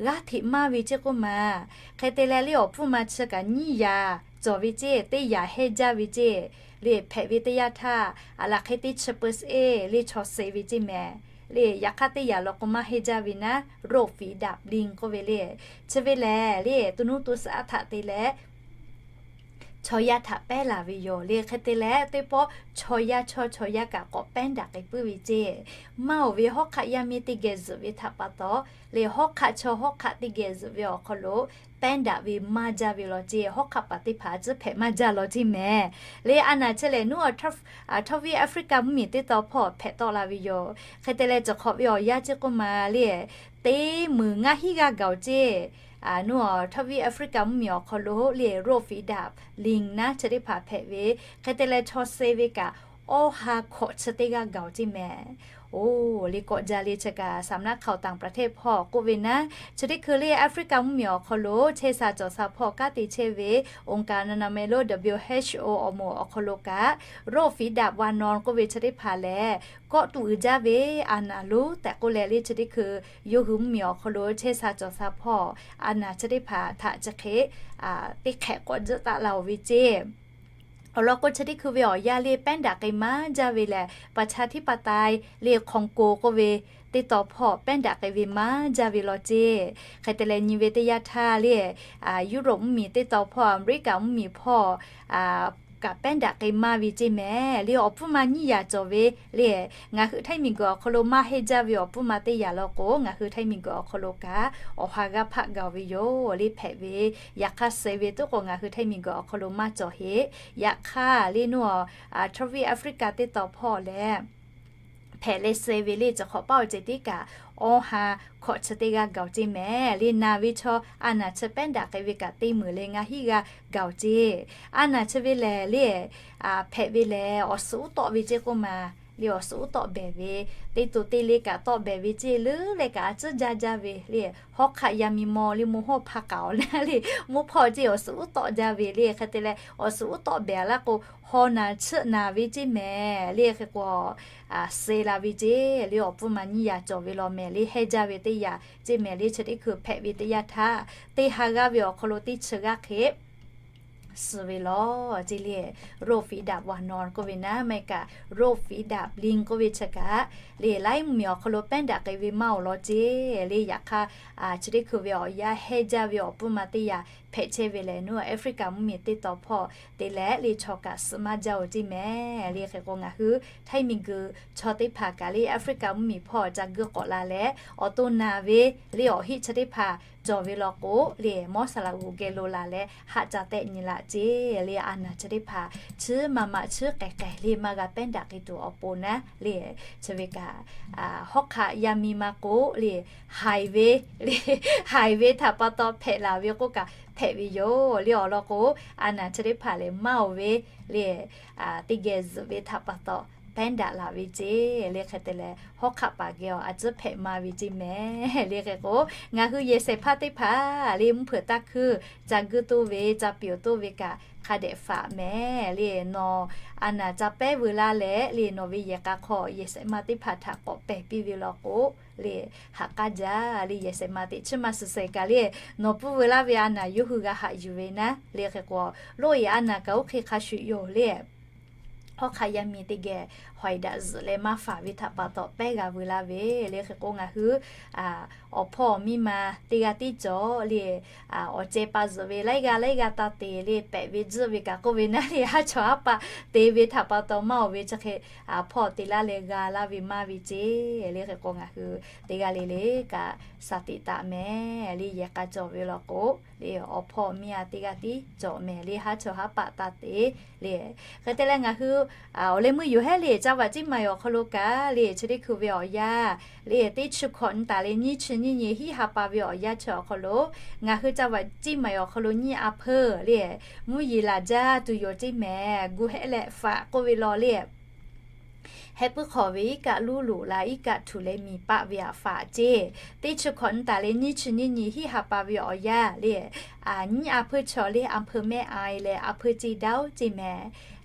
g'aˇ hteꞈ maˇ ve ce k'oˆ ma. Hk'e te leh le, awˬ hpfuhˇ ma chi kaꞈ nyiˇ yaꞈ cawˬ ve ce, teˇ yaꞈ hehnˇ jaˇ ve ce. Le hpehꞈ ve teˇ yanˇ htaˇ, a laˬ hk'e teˇ chi เปอร์เซ็นต์ le chaw suh ve ce mehˍ. Le yaꞈ hk'aˇ teˇ yaꞈ law k'o maˇ hehnˇ jaˇ ve naˉ, โรคฝีดาดลิง k'oˆ ve le. Chi ve lehˬ le, to nuˇ to suhˍ aˉ htaꞈ te leh chaw yaˇ htaꞈ pehˉ laˬ ve yoˬ le. Hk'e te leh teˇ pawˆ chaw yaˇ chawˇ chaw yaˇ kaꞈ k'awꞈ pehˉ daꞈ k'ai puiˉ ve ce. Maˇ oˬ ve hawˉ hk'aˆ yaˇ miˇ teˇ geh zuhꞈ ve htaꞈ pa taw le, hawˉ hk'aˆ chaw hawˉ hk'aˆ teˇ geh zuhꞈ ve awˬ hk'aw lo pehˉ daꞈ ve maˇ jaˇ ve law ce. Hawˉ hk'aˆ paˍ teˇ hpaˍ a ciˉ hpehꞈ maˇ jaˇ law ce mehˍ. Le a naˍ chi lehˬ nuˉ awˬ htawˇ viˉ Africa mvuhˇmiˬ teˇ taw hpawˇ hpehꞈ tawˆ la ve yoˬ. Hk'e te leh, cawˬ hk'awꞈ ve awˬ yanˇ ce k'oˆ ma le, teˇ meunˍ ngaˇ hinˉ g'aˇ gaˬ oˬ ce. Nuˉ awˬ htawˇ viˉ Africa mvuhˇmiˬ awˬ hk'aw lo le, โรคฝีดาดลิง naˉ chi teˇ hpaˍ hpehꞈ ve. Hk'e te leh, chaw suh ve kaꞈ awˇ ha hkawꞈ chi teˇ g'aˇ gaˬ oˬ ce mehˍ. Oˬ, le kawꞈ jaˇ le chi kaꞈ สำนักข่าวต่างประเทศ hpawˇ k'oˆ ve naˉ, chi teˇ hkui le Africa mvuhˇmiˬ awˬ hk'aw lo chehˇ sha cawˬ sha hpawˇ kanˉ te chehˇ ve องค์การอนามัยโลก WHO awˬ moˍ awˬ hk'aw lo kaꞈ โรคฝีดาษวานอน k'oˆ ve chi teˇ hpaˍ lehˬ, kawˆ tuˬ uiˍ jaˇ ve a naˍ lonˉ tehꞈ k'oˆ leh le chi teˇ hkui yawˇ hui mvuhˇmiˬ awˬ hk'aw lo chehˇ sha cawˬ sha hpawˇ a naˍ chi teˇ hpaˍ htaꞈ chi hk'e teˇ hk'ehꞈ k'awꞈ tzuhˆ taˆ la-oˬ ve ceˇ. Awˬ lawn k'o chi teˇ hkui ve awˬ yanˇ le แป้นดาบ k'ai maˇ jaˇ ve lehˬ ประชาธิปไตย le คองโก k'oˆ ve teˇ taw hpawˇ แป้นดาบ k'ai ve maˇ jaˇ ve law ceˇ. Hk'e te leh nyi ve teˇ yanˇ htaˇ le Europe mvuhˇmiˬ teˇ taw hpawˇ, America mvuhˇmiˬ hpawˇ kaꞈ แป้นดาบ k'ai maˇ ve ceˇ mehˍ le. Awˬ puiˉ ma nyiˇ yaꞈ cawˬ ve le, ngaˬ hui htaiˇ miˬguiˬ awˬ hk'aw lo maˇ heˆ jaˇ ve awˬ puiˉ ma teˇ yaꞈ law k'o, ngaˬ hui htaiˇ miˬguiˬ awˬ hk'aw lo kaꞈ awˬ ha g'aˇ hpaˆ gaˬ-oˬ ve yoˬ le. Hpehꞈ ve yaꞈ hk'aˇ suh ve tuˉ k'o ngaˬ hui htaiˇ miˬguiˬ awˬ hk'aw lo maˇ cawˬ heˆ. Yaꞈ hk'aˇ le naw, Turkey Africa teˇ taw hpawˇ lehˬ hpehꞈ leh suh ve le, chi hk'awꞈ paˉ awˬ ceuˬ tiˉ kaꞈ awˇ ha hkawꞈ chi teˇ g'aˇ gaˬ-oˬ ceˇ mehˍ le. Na ve chaw a naˍ chi แป้นดาบ k'ai ve kaꞈ teˇ meunˍ leh ngaˇ hinˉ g'aˇ gaˬ-oˬ ceˇ. A naˍ chi ve lehˬ le hpehꞈ ve lehˬ awˬ suhˍ uˉ tawˆ ve ceˇ k'oˆ ma le, awˬ suhˍ uˉ tawˆ behˍ ve, teˇ to teˇ le kaꞈ tawˆ behˍ ve ceˇ leuˉ leh kaꞈ a tcuhˉ jaˇ jaˇ ve le. Hawˉ hk'aˆ yaˇ miˇ mawˇ le mvuhˇ hawˇ hpaˇ k'aꞈ awˬ naˉ le, mvuhˇ hpawˇ ceˇ awˬ suhˍ uˉ tawˆ jaˇ ve le. Hk'e te leh awˬ suhˍ uˉ tawˆ behˍ laˇ k'o, haw naˍ chiˆ naˍ ve ceˇ mehˍ le. Hk'e k'o suh la ve ceˇ le. Awˬ puiˉ ma nyiˇ yaꞈ cawˬ ve law mehˍ le, heˆ jaˇ ve teˇ yaꞈ ceˇ mehˍ le. Chi teˇ hkui hpehꞈ ve teˇ yanˇ htaˇ teˇ ha g'aˇ ve awˬ hk'aw lo teˇ chi g'aˇ hk'e suh ve law ceˇ le. โรคฝีดาษวานอน k'oˆ ve naˉ, maˇ heˆ kaꞈ โรคฝีดาษลิง k'oˆ ve chi kaꞈ le laiˉ mvuhˇmiˬ awˬ hk'aw lo แป้นดาบ k'ai ve maˇ-oˬ law ceˇ le. Yaꞈ hk'aˇ chi teˇ hkui ve awˬ yanˇ heˆ jaˇ ve awˬ puiˉ ma teˇ yaꞈ hpehꞈ chehˇ ve lehˬ, nawˬ Africa mvuhˇmiˬ teˇ taw hpawˇ te leh le chaw kaꞈ suh maˇ jaˇ-oˬ ceˇ mehˍ le. Hk'e k'o ngaˬ hui htaiˇ miˬguiˬ chaw teˇ hpaˍ kaꞈ le Africa mvuhˇmiˬ hpawˇ ca guiˇ k'awꞈ la leh awˬ to naˍ ve le awˬ heˆ chi teˇ hpaˍ cawˬ ve law k'o le, mawˇ saˍ laꞈ g'oˍ geh lo laˬ leh haˆ ca tehˆ nyi laꞈ ceˇ le. A naˍ chi teˇ hpaˍ chiˉ ma ma chiˉ k'ehˬ k'ehˬ le maˇ g'a แป้นดาบ k'ai tuˬ awˬ pon naˉ le, chi ve kaꞈ hawˉ hk'aˆ yaˇ miˇ ma k'o le haiˬ ve le, haiˬ ve htaꞈ pa taw hpehꞈ laˬ ve k'oˆ kaꞈ hpehꞈ ve yoˬ le. Awˬ lawn k'o a naˍ chi teˇ hpaˍ lehˬ maˇ-oˬ ve le, teˇ geh zuhꞈ ve htaꞈ pa taw แป้นดาบ laˬ ve ceˇ le. Hk'e te leh hawˉ hk'aˆ paˍ geh awˬ a tcuhˉ hpehꞈ ma ve ceˇ mehˍ le. Hk'e k'o ngaˬ hui yehˬ shehˍ hpaˇ teˇ hpaˍ le mvuhˇ hpeuꞈ taˇ hkuiˇ ca guiˇ toˇ ve ca piˍ-oˬ toˇ ve kaꞈ hk'a dehꞈ faꞈ mehˍ le. Nawˬ a naˍ ca pehˉ veu laˇ leh le nawˬ ve yehˬ k'a hk'aw yehˬ shehˍ ma teˇ hpaˍ htaꞈ k'awꞈ pehˬ piˇ ve law k'o le, haꞈ k'aˉ jaˇ le. Yehˬ shehˍ ma teꞈ chiˇ ma suhˍ shehˍ kaꞈ le nawˬ pfuhˇ veu laˇ ve a naˍ yawˇ hui g'a haꞈ yuˬ ve naˉ le. Hk'e k'o loꞈ-e a naˍ kaꞈ oˇ hk'e hk'a shuˍ yoˬ le. Hawˉ hk'aˆ yaˇ miˇ teˇ geh hawˍ-e daꞈ zuhꞈ leh maˇ faˍ ve htaꞈ pa taw pehˉ g'a veu laˇ ve le. Hk'e k'o ngaˬ hui awˬ hpawˇ awˬ miˇ ma teˇ g'aˇ tiˉ cawˬ le, awˬ ceh pa zuhꞈ ve laiˉ g'aˇ laiˉ g'aˇ taˇ te le, pehꞈ ve tzuhˆ ve kaꞈ k'oˆ ve naˉ le, haˉ chawˬ haˉ paˆ te ve htaꞈ pa taw maˇ-oˬ ve chi hk'e hpawˇ te laˇ leh g'a laˇ ve maˇ ve ceˇ le. Hk'e k'o ngaˬ hui teˇ g'aˇ le le kaꞈ shaˍ tiꞈ taˍ mehˍ le. Yehˬ k'a cawˬ ve law k'o le awˬ hpawˇ miˇ a teˇ g'aˇ tiˉ cawˬ mehˍ le, haˉ chawˬ haˉ paˆ taˇ te le. Hk'e te leh ngaˬ hui awˬ leh meuˇ yoˬ hehˉ le, จังหวัดเชียงใหม่ awˬ hk'aw lo kaꞈ le chi teˇ hkui ve awˬ yanˇ le teˇ chi hkawꞈ nyi taˍ leh nyiˇ chi nyiˇ nyi hiˆ ha pa ve awˬ yanˇ chi awˬ hk'aw lo ngaˬ hui จังหวัดเชียงใหม่ awˬ hk'aw lo nyiˇ a hpeuˇ le mvuhˇ yeˬ laˬ jaˇ tuˬ yoˬ ceˇ mehˍ. Gu hehˆ leh faꞈ k'oˆ ve law le, heh puiˉ hk'awꞈ ve iˉ kaˆ luˉ loꞈ la iˉ kaˆ htuꞈ leh miˬ paˆ ve aꞈ faꞈ ceˇ. Teˇ chi hkawꞈ nyi taˍ leh nyiˇ chi nyiˇ nyi hiˆ ha pa ve awˬ yanˇ le nyiˇ a hpeuˇ chaw le a hpeuˇ mehˆ a leh a hpeuˇ ceˇ daˇ-oˆ ceˇ mehˍ.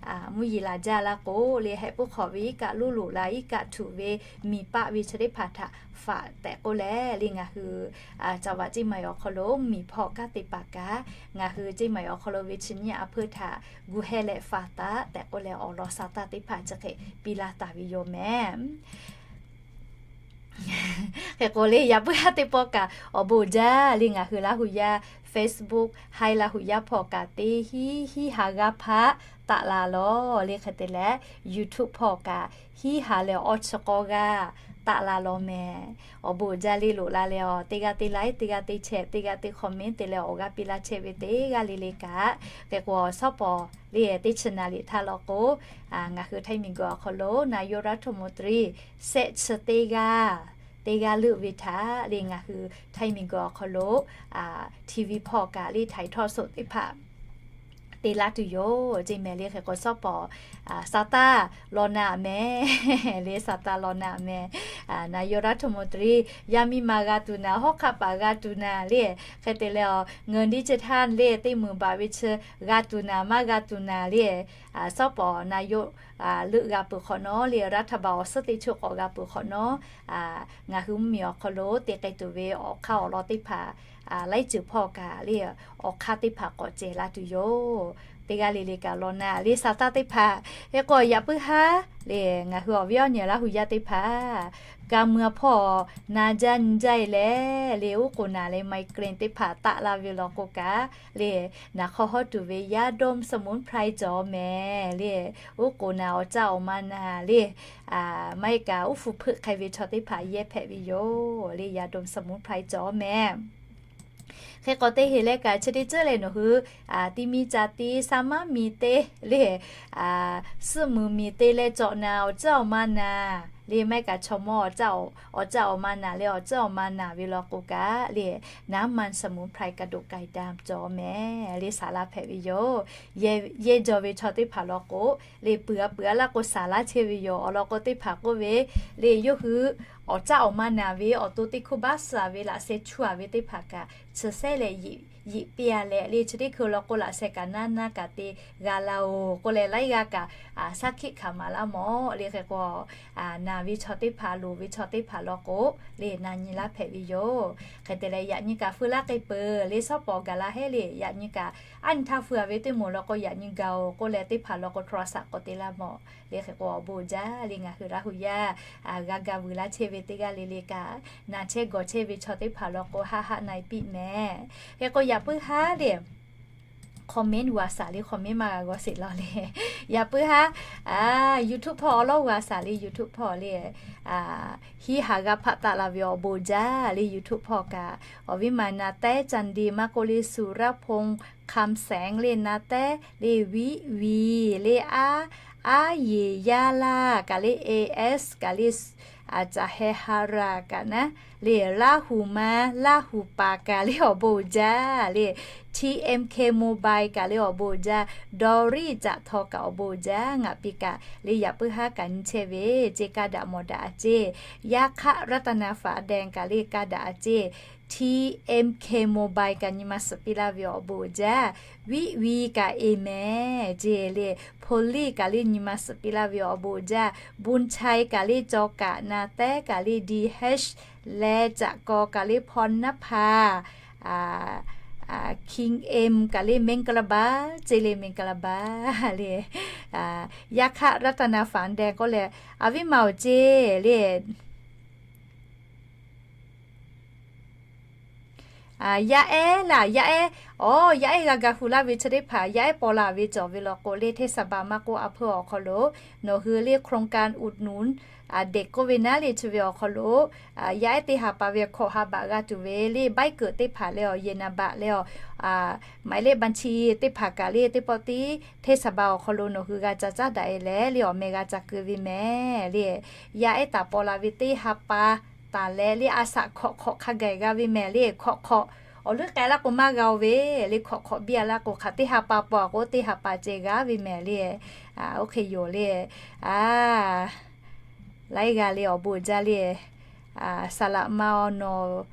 Mvuhˇ yeˬ laˬ jaˇ laˇ k'o le heh puiˉ hk'awꞈ ve iˉ kaˆ luˉ loꞈ la iˉ kaˆ htuꞈ ve miˬ paˆ ve chi teˇ hpaˍ htaꞈ faꞈ tehꞈ k'oˆ leh le ngaˬ hui จังหวัดเชียงใหม่ awˬ hk'aw lo miˬ hpawˇ kanˉ te paˍ kaꞈ ngaˬ hui เชียงใหม่ awˬ hk'aw lo ve chi nyiˇ a hpeuˇ htaꞈ gu hehˆ leh faꞈ taˍ tehꞈ k'oˆ leh awˬ lawn sha taˇ teˇ hpaˍ chi hk'e piˇ laˇ taˍ ve yoˬ mehˍ. Hk'e k'o le yaꞈ puiˉ haˉ teˇ pawˆ kaꞈ awˬ bon uiˍ jaˇ le ngaˬ hui Laˇ hu yaˇ Facebook haiˉ Laˇ hu yaˇ hpawˇ kaꞈ teˇ hiˉ hiˉ ha g'aˇ hpaˆ taˆ la lawˬ le. Hk'e te leh YouTube hpawˇ kaꞈ hiˉ ha leh awˇ chi k'awˇ g'aˇ taˆ la lawˬ mehˍ. Awˬ bon uiˍ jaˇ le loꞈ la leh awˬ teˇ g'aˇ teˇ ไลค์ teˇ g'aˇ teˇ แชร์ teˇ g'aˇ teˇ คอมเมนต์ te leh awˬ g'aˇ piˇ laˇ chehˇ ve teˇ g'aˇ le le kaꞈ hk'e k'o awˬ shawˉ pawˍ le teˇ chi naˍ riˍ htaˇ law k'o ngaˬ hui htaiˇ miˬguiˬ awˬ hk'aw lo นายกรัฐมนตรี shehˆ chi teˇ g'aˇ teˇ g'aˇ leuˆ ve htaꞈ le ngaˬ hui htaiˇ miˬguiˬ awˬ hk'aw lo TV hpawˇ kaꞈ le ถ่ายทอดสด teˇ hpaˍ te laˇ tuˬ yoˬ ceˇ mehˍ le. Hk'e k'o, shawˉ pawˍ Saˍtanˍ law naˍ mehˍ le, Saˍtanˍ law naˍ mehˍ. นายกรัฐมนตรี yaˇ miˇ ma g'a tuˬ naˍ, hawˉ hk'aˆ paˍ g'a tuˬ naˍ le. Hk'e te leh, เงินดิจิทัล le, teˇ meunˍ baꞈ ve chi g'a tuˬ naˍ, maˇ g'a tuˬ naˍ le. Shawˉ pawˍ นายก leuˆ g'a peuˬ hk'awꞈ nawˉ le, รัฐบาล awˬ suhˉ teˇ choˆ k'awꞈ g'a peuˬ hk'awꞈ nawˉ, ngaˬ hui mvuhˇmiˬ awˬ hk'aw lo te k'ai tuˬ ve awˬ hk'aˇ awˬ lawn teˇ hpaˍ, laiˉ ceuˬ hpawˇ kaꞈ le, awˬ hk'aˇ teˇ hpaˍ k'awꞈ cehˬ la tuˬ yoˬ. Teˇ g'aˇ le le kaꞈ law naˍ le, Saˍtanˍ teˇ hpaˍ. Hk'e k'o, yaꞈ puiˉ haˉ le, ngaˬ hui awˬ viˉ awˬ nyi Laˇ hu yaˇ teˇ hpaˍ, ka mui a hpawˇ na jaˇ nyi jaˇ e leh le, uˉ k'oˍ naˍ leh ไมเกรน teˇ hpaˍ taˆ la ve law k'o kaꞈ le, naˍ hk'aw hawˉ tuˬ ve ยาดมสมุนไพร cawˬ mehˍ le. Uˉ k'oˍ naˍ, awˬ caˆ awˬ ma naˍ le, maˇ heˆ kaꞈ uˉ hpu hpeuˆ hk'e ve chaw teˇ hpaˍ yehˇ hpehꞈ ve yoˬ le, ยาดมสมุนไพร cawˬ mehˍ. Hk'e k'o, teˇ heˍ leh kaꞈ chi teˇ ceuˬ leh nawˬ hui tiˇ miˇ ca tiˇ, saˍ maˇ miˬ teˇ le, suhˆ muiˍ miˬ te leh cawꞈ naˍ, awˬ caˆ awˬ ma naˍ le, maˇ heˆ kaꞈ chaw mawˇ awˬ caˆ awˬ ma naˍ leh awˬ caˆ awˬ ma naˍ ve law k'o kaꞈ le, น้ำมันสมุนไพรกระดูกไก่ดำ cawˬ mehˍ le, saˍ laˇ hpehꞈ ve yoˬ. Yehˇ jaw ve chaw teˇ hpaˍ law k'o le, peuˬ a peuˬ a laˇ k'o saˍ laˇ chehˇ ve yoˬ. Awˬ lawn k'o, teˇ hpaˍ k'oˆ ve le, yawˇ hui awˬ caˆ awˬ ma naˍ ve awˬ to teˇ hkuˇ baˆ suh ve laꞈ sheh chu a ve teˇ hpaˍ kaꞈ chi sehˉ leh yiꞈ piˇ a leh le, chi teˇ hkui law k'o laꞈ sheh kaꞈ naˇ naˇ kaꞈ te g'a la oˬ k'oˆ leh, laiˉ g'aˇ kaꞈ shaˉ hkiˆ hkanˍ maˍ laˇ mawˬ le. Hk'e k'o, naˍ ve chaw teˇ hpaˍ, loˍ ve chaw teˇ hpaˍ law k'o le, na nyi laˇ hpehꞈ ve yoˬ. Hk'e te leh, yaꞈ nyi kaꞈ feu laˇ k'ai peuˬ le, shawˉ pawˍ gaˬ la hehˉ le. Yaꞈ nyi kaꞈ aˉ nyi htaˇ feu a ve teˇ moˍ law k'o, yaꞈ nyi gaˬ oˬ k'oˆ leh, teˇ hpaˍ law k'o โทรศัพท์ k'awꞈ te laˇ mawˬ le. Hk'e k'o, awˬ bon jaˇ le, ngaˬ hui Laˇ hu yaˇ g'a ga vuiˬ laˇ chehˇ ve teˇ g'aˇ le le kaꞈ, na chehˇ gawˬ chehˇ ve chaw teˇ hpaˍ law k'o, haˆ haˆ na e piˇ mehˍ. Hk'e k'o, yaꞈ puiˉ haˉ le, comment g'a shaˍ le, comment maˇ g'a g'aw sheˍ law le. Yaꞈ puiˉ haˉ, YouTube hpawˇ awˬ lawˉ g'a shaˍ le, YouTube hpawˇ le, hiˉ ha g'a hpaˆ taˆ la ve awˬ bon jaˇ le, YouTube hpawˇ kaꞈ. Awˬ viˉ ma na tehˉ จันดี maˇ k'oˆ le, สุรพงษ์ คำแสง le, na tehˉ le, Viˆ Viˍ le, aˉ, aˉ yeˬ yaˇ laˇ kaꞈ le, A S kaꞈ le, Caˬ heh ha raˬ kaꞈ naˉ le, Laˇ hu ma, Laˇ hu paˍ kaꞈ le awˬ bon jaˇ le, T M K Mobile kaꞈ le awˬ bon jaˇ, Dawˇ riˆ caꞈ htaw kaꞈ awˬ bon jaˇ, ngaˬ piˇ kaꞈ le. Yaꞈ puiˉ haˉ kaꞈ nyi chehˇ ve ceˇ, kaˇ daꞈ mawˬ daꞈ a ceˇ, Yaˇ hk'aˆ รัตนฝันแดง kaꞈ le kaˇ daꞈ a ceˇ, T M K Mobile kaꞈ nyi ma suhˍ piˇ laˇ ve awˬ bon jaˇ, Viˆ Viˍ kaꞈ e mehˍ ceˇ le, Police kaꞈ le nyi ma suhˍ piˇ laˇ ve awˬ bon jaˇ, Bunchai kaꞈ le, Cawˬ kaꞈ, na tehˉ kaꞈ le, D H leh caꞈ kaw kaꞈ le, Hpaw naˉ hpa, King M kaꞈ le, มงกะลาบา ceˇ le, มงกะลาบา le, Yaˇ hk'aˆ รัตนฝันแดง k'oˆ leh, awˬ viˉ ma awˬ ceˇ le. Yaˇ ehˉ laˇ, yaˇ ehˉ, aˬ, yaˇ ehˉ g'a ga hu laˇ ve chi teˇ hpaˍ, yaˇ ehˉ paw la ve cawˬ ve law k'o le, เทศบาล maˇ k'oˆ a hpeuˇ awˬ hk'aw lo nawˬ hui le โครงการอุดหนุนเด็ก k'oˆ ve naˉ le, chi ve awˬ hk'aw lo yaˇ ehˉ teˇ ha pa ve hkawꞈ ha baꞈ g'a tuˬ ve le, ใบเกิด teˇ hpaˍ leh awˬ, เบอร์ นามบัตร leh awˬ, หมายเลขบัญชี teˇ hpaˍ kaꞈ le, teˇ pawˆ tiˉ เทศบาล awˬ hk'aw lo nawˬ hui g'a ca caˉ daꞈ e leh le, awˬ meh g'a ca keu ve mehˍ le. Yaˇ ehˉ taˍ paw la ve teˇ ha pa taˍ leh le, a shaꞈ hkawꞈ hk'awꞈ hk'a gaˬ g'a ve mehˍ le. Hkawꞈ hk'awꞈ awˬ leuˉ k'ai laˇ k'o maˇ g'a oˬ ve le, hkawꞈ hk'awꞈ biˇ a laˇ k'o hk'aˬ teˇ ha pa paw k'o teˇ ha pa ceh g'a ve mehˍ le. Oˇ hk'e yoˬ le. A, laiˉ g'a le, awˬ bon jaˇ le. Saˍ laꞈ ma, nawˬ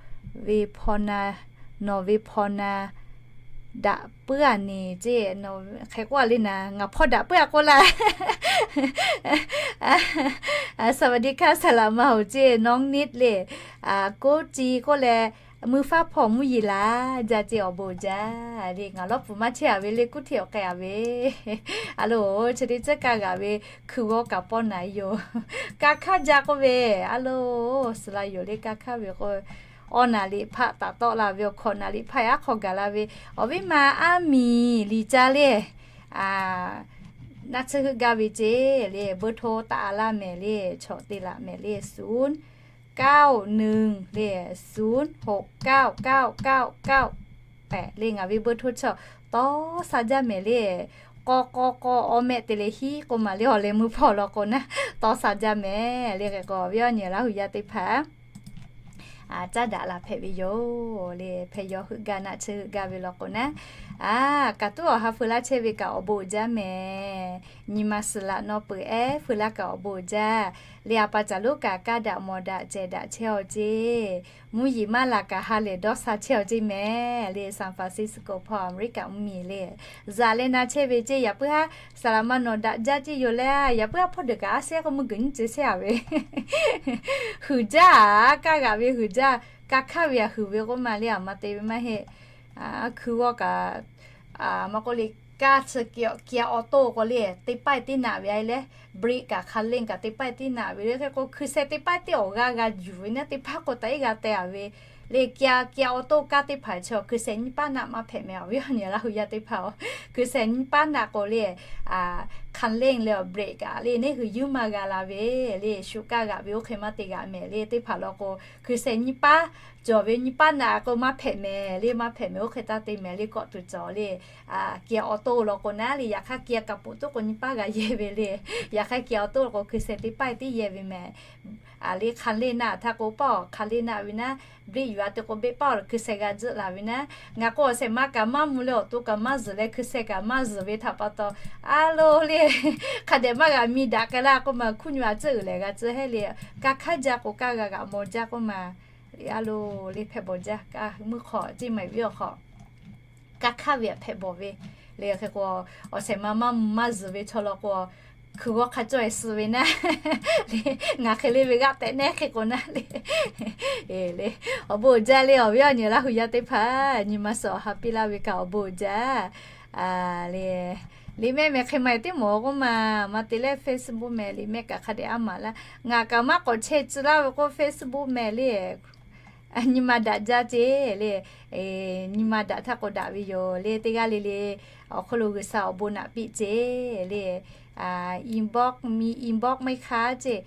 ve hpaw na, nawˬ ve hpaw na daꞈ puiˉ a neˬ ceˇ, hk'e k'oˆ a le naˍ, ngaˬ hpawˇ daꞈ puiˉ a k'oˆ laˇ. สวัสดีค่ะ saˍ laꞈ ma hoˍ ceˇ, น้องนิด le, โกจิ k'oˆ leh, mui faˉ hpawˇ mvuhˇ yeˬ laˬ jaˇ ceˇ, awˬ bon jaˇ le. Ngaˬ lawˇ puˍ maˇ chehˇ a ve le, kuˉ hteˇ awˬ k'ai a ve. A lo, chi teˇ ceuˬ kaˇ g'aꞈ ve, hkui g'awˇ kaꞈ pawˆ naˍ yoˬ. Ka hkaˇ jaˇ k'oˆ ve, a lo, suhˍ la yoˬ le, ka hkaˇ ve k'o, awˬ naˍ liꞈ hpaˆ taˍ tawˆ la ve, awˬ hkawꞈ naˍ liꞈ hpaˆ yaꞈ k'aw gaˬ la ve, awˬ viˉ ma aˉ miˍ liꞈ ca le, naˆ tsuhˇ heuˆ gaˇ ve ceˇ le, เบอร์โทร taˆ a laˇ mehˍ le, chaw te laꞈ mehˍ le, ศูนย์เก้าหนึ่ง le, ศูนย์หกเก้าเก้าเก้าเก้าแปด le, ngaˬ ve เบอร์โทร chaw tawˇ sha jaˇ mehˍ le. K'aw k'aw k'aw, awˬ meh te leh hiˉ k'oˆ maˬ le, awˬ leh mui hpawˇ law k'o naˉ, tawˇ sha jaˇ mehˍ le. Hk'e k'o, awˬ viˉ awˬ nyi Laˇ hu yaˇ teˇ hpaˍ caˉ daꞈ la hpehꞈ ve yoˬ le. Hpehꞈ yaw heuˆ gaˇ, naˆ tsuhˇ heuˆ gaˇ ve law k'o naˉ, Aˬ, kaꞈ tuˉ awˬ ha feu laˇ chehˇ ve kaꞈ awˬ bon uiˍ jaˇ mehˍ. Nyi ma suhˍ laꞈ naw peuˬ ehˉ feu laˇ kaꞈ awˬ bon uiˍ jaˇ. Leh a pa caˬ lonˉ kaꞈ kaˇ daꞈ mawˬ daꞈ cehˬ daꞈ chehˇ aw ceˇ. Mvuhˇ yeˬ maˇ laˬ kaꞈ ha lehˬ dawˇ sha chehˇ aw ceˇ mehˍ. Leh San Francisco hpawˇ America mvuhˇ miˬ leh, zaꞈ leh na chehˇ ve ceˇ. Yaꞈ puiˉ haˉ saˍ laꞈ ma nawˬ daꞈ jaˇ ceˇ yoˬ leh, yaꞈ puiˉ haˉ hpawˇ deuˬ kaꞈ a shehˉ k'o mvuhˇ g'uiˬ nyiˇ ceuˬ shehˇ a ve, huiˍ jaˇ, kaˇ g'aꞈ ve huiˍ jaˇ, kaˇ hkaˇ ve aꞈ huiˍ ve k'oˆ ma leh a ma te ve maˇ heˆ. Hkui g'awˇ kaꞈ maˇ k'oˆ leh, kaˇ chi kia awˬ toˆ k'o leh teˇ paˆ teˇ naꞈ ve a leh, brake kaꞈ hk'a lenˇ kaꞈ teˇ paˆ teˇ naꞈ ve le. Hk'e k'o hkui sheh teˇ paˆ teˇ awˬ g'aˇ g'a yuˬ ve naˉ, teˇ paˆ k'o taꞈ iˉ g'a teh a ve. Leh kia kia awˬ toˆ kaˇ teˇ hpaˍ chi hkui sheh nyiˇ paˆ naˆ maˇ hpehꞈ mehˍ. Awˬ viˉ awˬ nyi Laˇ hu yaˇ teˇ hpaˍ-oˬ, hkui sheh nyiˇ paˆ naˆ k'o leh, hk'a lenˇ leh awˬ brake kaꞈ leh neˇ hui yuˇ maˇ g'a la ve. Leh shu kaˇ g'aꞈ ve oˇ hk'e maˇ te g'aꞈ mehˍ. Leh teˇ hpaˍ law k'o hkui sheh nyiˇ paˆ cawˬ ve, nyiˇ paˆ naˆ k'o maˇ hpehꞈ mehˍ. Leh maˇ hpehꞈ mehˍ oˇ hk'e taˇ te mehˍ. Leh kawˆ tuˬ cawˬ leh, kia awˬ toˆ law k'o naˉ leh, yaꞈ hk'aˇ kia kaꞈ poꞈ toˆ k'o nyiˇ paˆ g'a yehˇ ve leh, yaꞈ hk'aˇ kia awˬ toˆ law k'o hkui sheh teˇ paˆ teˇ yehˇ ve mehˍ. Leh hk'a lenˇ naˆ htaˇ k'o paˆ hk'a lenˇ naˆ ve naˉ, brake yuˬ a te k'o beˆ paˆ awˬ hkui sheh g'a juˆ la ve naˉ. Ngaˬ k'o awˬ shehˍ ma kaꞈ maˇ mvuh leh awˬ to kaꞈ maˇ zuhˬ leh hkui sheh kaꞈ maˇ zuhˬ ve htaꞈ pa taw, a lo leh hk'a dehꞈ maˇ g'a mi daꞈ k'ai laˇ k'oˆ ma, hkuˇ nyi a tcuhˉ uiˍ lehˬ g'a tcuhˉ heˆ leh, kaˇ hkaˇ jaˇ k'o kaˇ g'a g'aꞈ mawˬ jaˇ k'oˆ ma. A lo leh hpehꞈ bawˬ jaˇ kaꞈ meuˇ hk'aw ceˇ maˬ viˉ awˬ hk'aw kaˇ hkaˇ ve aꞈ hpehꞈ bawˬ ve. Leh hk'e k'o, awˬ shehˍ ma maˇ mvuh maˇ zuhˬ ve chaw law k'o, hkui g'awˇ hk'a cawˇ e suh ve naˉ, ngaˬ hk'e le ve g'aˆ tehꞈ nehˉ hk'e k'o naˉ leh, leh awˬ bon uiˍ jaˇ leh awˬ viˉ awˬ nyi Laˇ hu yaˇ teˇ hpaˍ, nyi ma suhˍ awˬ ha piˇ laˇ ve kaꞈ awˬ bon uiˍ jaˇ. Leh, leh mehˆ mehˍ hk'e ma e teˇ mawˬ k'oˆ ma, maˇ te leh Facebook mehˍ leh mehˆ kaꞈ hk'a dehꞈ aˉ maˍ laˇ. Ngaˬ kaꞈ maˇ k'awꞈ chehˇ tcuh laˇ ve k'o Facebook mehˍ leh, nyi ma daꞈ jaˇ ceˇ leh, nyi ma daꞈ htaˇ k'o daꞈ ve yoˬ leh, teˇ g'aˇ le le awˬ hk'aw lo G'uiˬsha awˬ bon naꞈ piˇ ceˇ leh, inbox mi inbox maˇ hk'aˇ ceˇ,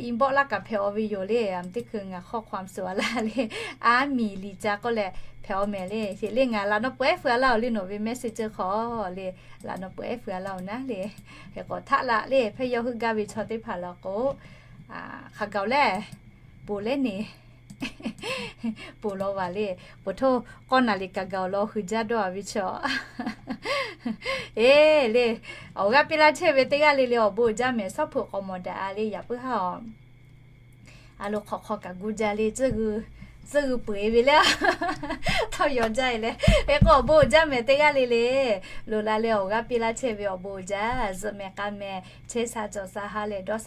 inbox laˇ kaꞈ hpehꞈ aw ve yoˬ leh, a teˇ hkui ngaˬ hk'awˇ hk'aw suhˍ a laˇ leh, a miˬ liꞈ ca k'oˆ leh hpehꞈ aw mehˍ leh, leh ngaˬ laꞈ naw peuˬ ehˉ feu a laˇ oˬ leh nawˬ ve message hk'aw leh, laꞈ naw peuˬ ehˉ feu a laˇ oˬ naˉ leh, hk'e k'awꞈ htaˆ laˇ leh, hpehˇ yawˇ hui gaˇ ve chaw teˇ hpaˍ law k'o, hk'a gaˬ oˬ leh, poˬ leh neˬ poˬ law vaˬ leh, poˬ htoˇ k'awˇ naˍ liꞈ kaꞈ gaˬ oˬ law hui jaˇ dawˇ a ve chaw. Eˬ leh, awˬ g'aˇ piˇ laˇ chehˇ ve teˇ g'aˇ le le awˬ bon uiˍ jaˇ mehˍ. Suhˉ hpu k'awꞈ mawˬ daꞈ a leh, yaꞈ puiˉ haˉ a a lo hk'awꞈ hk'aw kaꞈ gu jaˇ leh, tcuhˇ g'uiˬ peuˬ e ve leh, htawˇ yaw jaˇ e leh, hk'e k'o awˬ bon uiˍ jaˇ mehˍ teˇ g'aˇ le le. Loꞈ la leh awˬ g'aˇ piˇ laˇ chehˇ ve awˬ bon uiˍ jaˇ. Zuhꞈ mehˍ k'a mehˍ, chehˇ sha cawˬ sha ha lehˬ dawˇ sha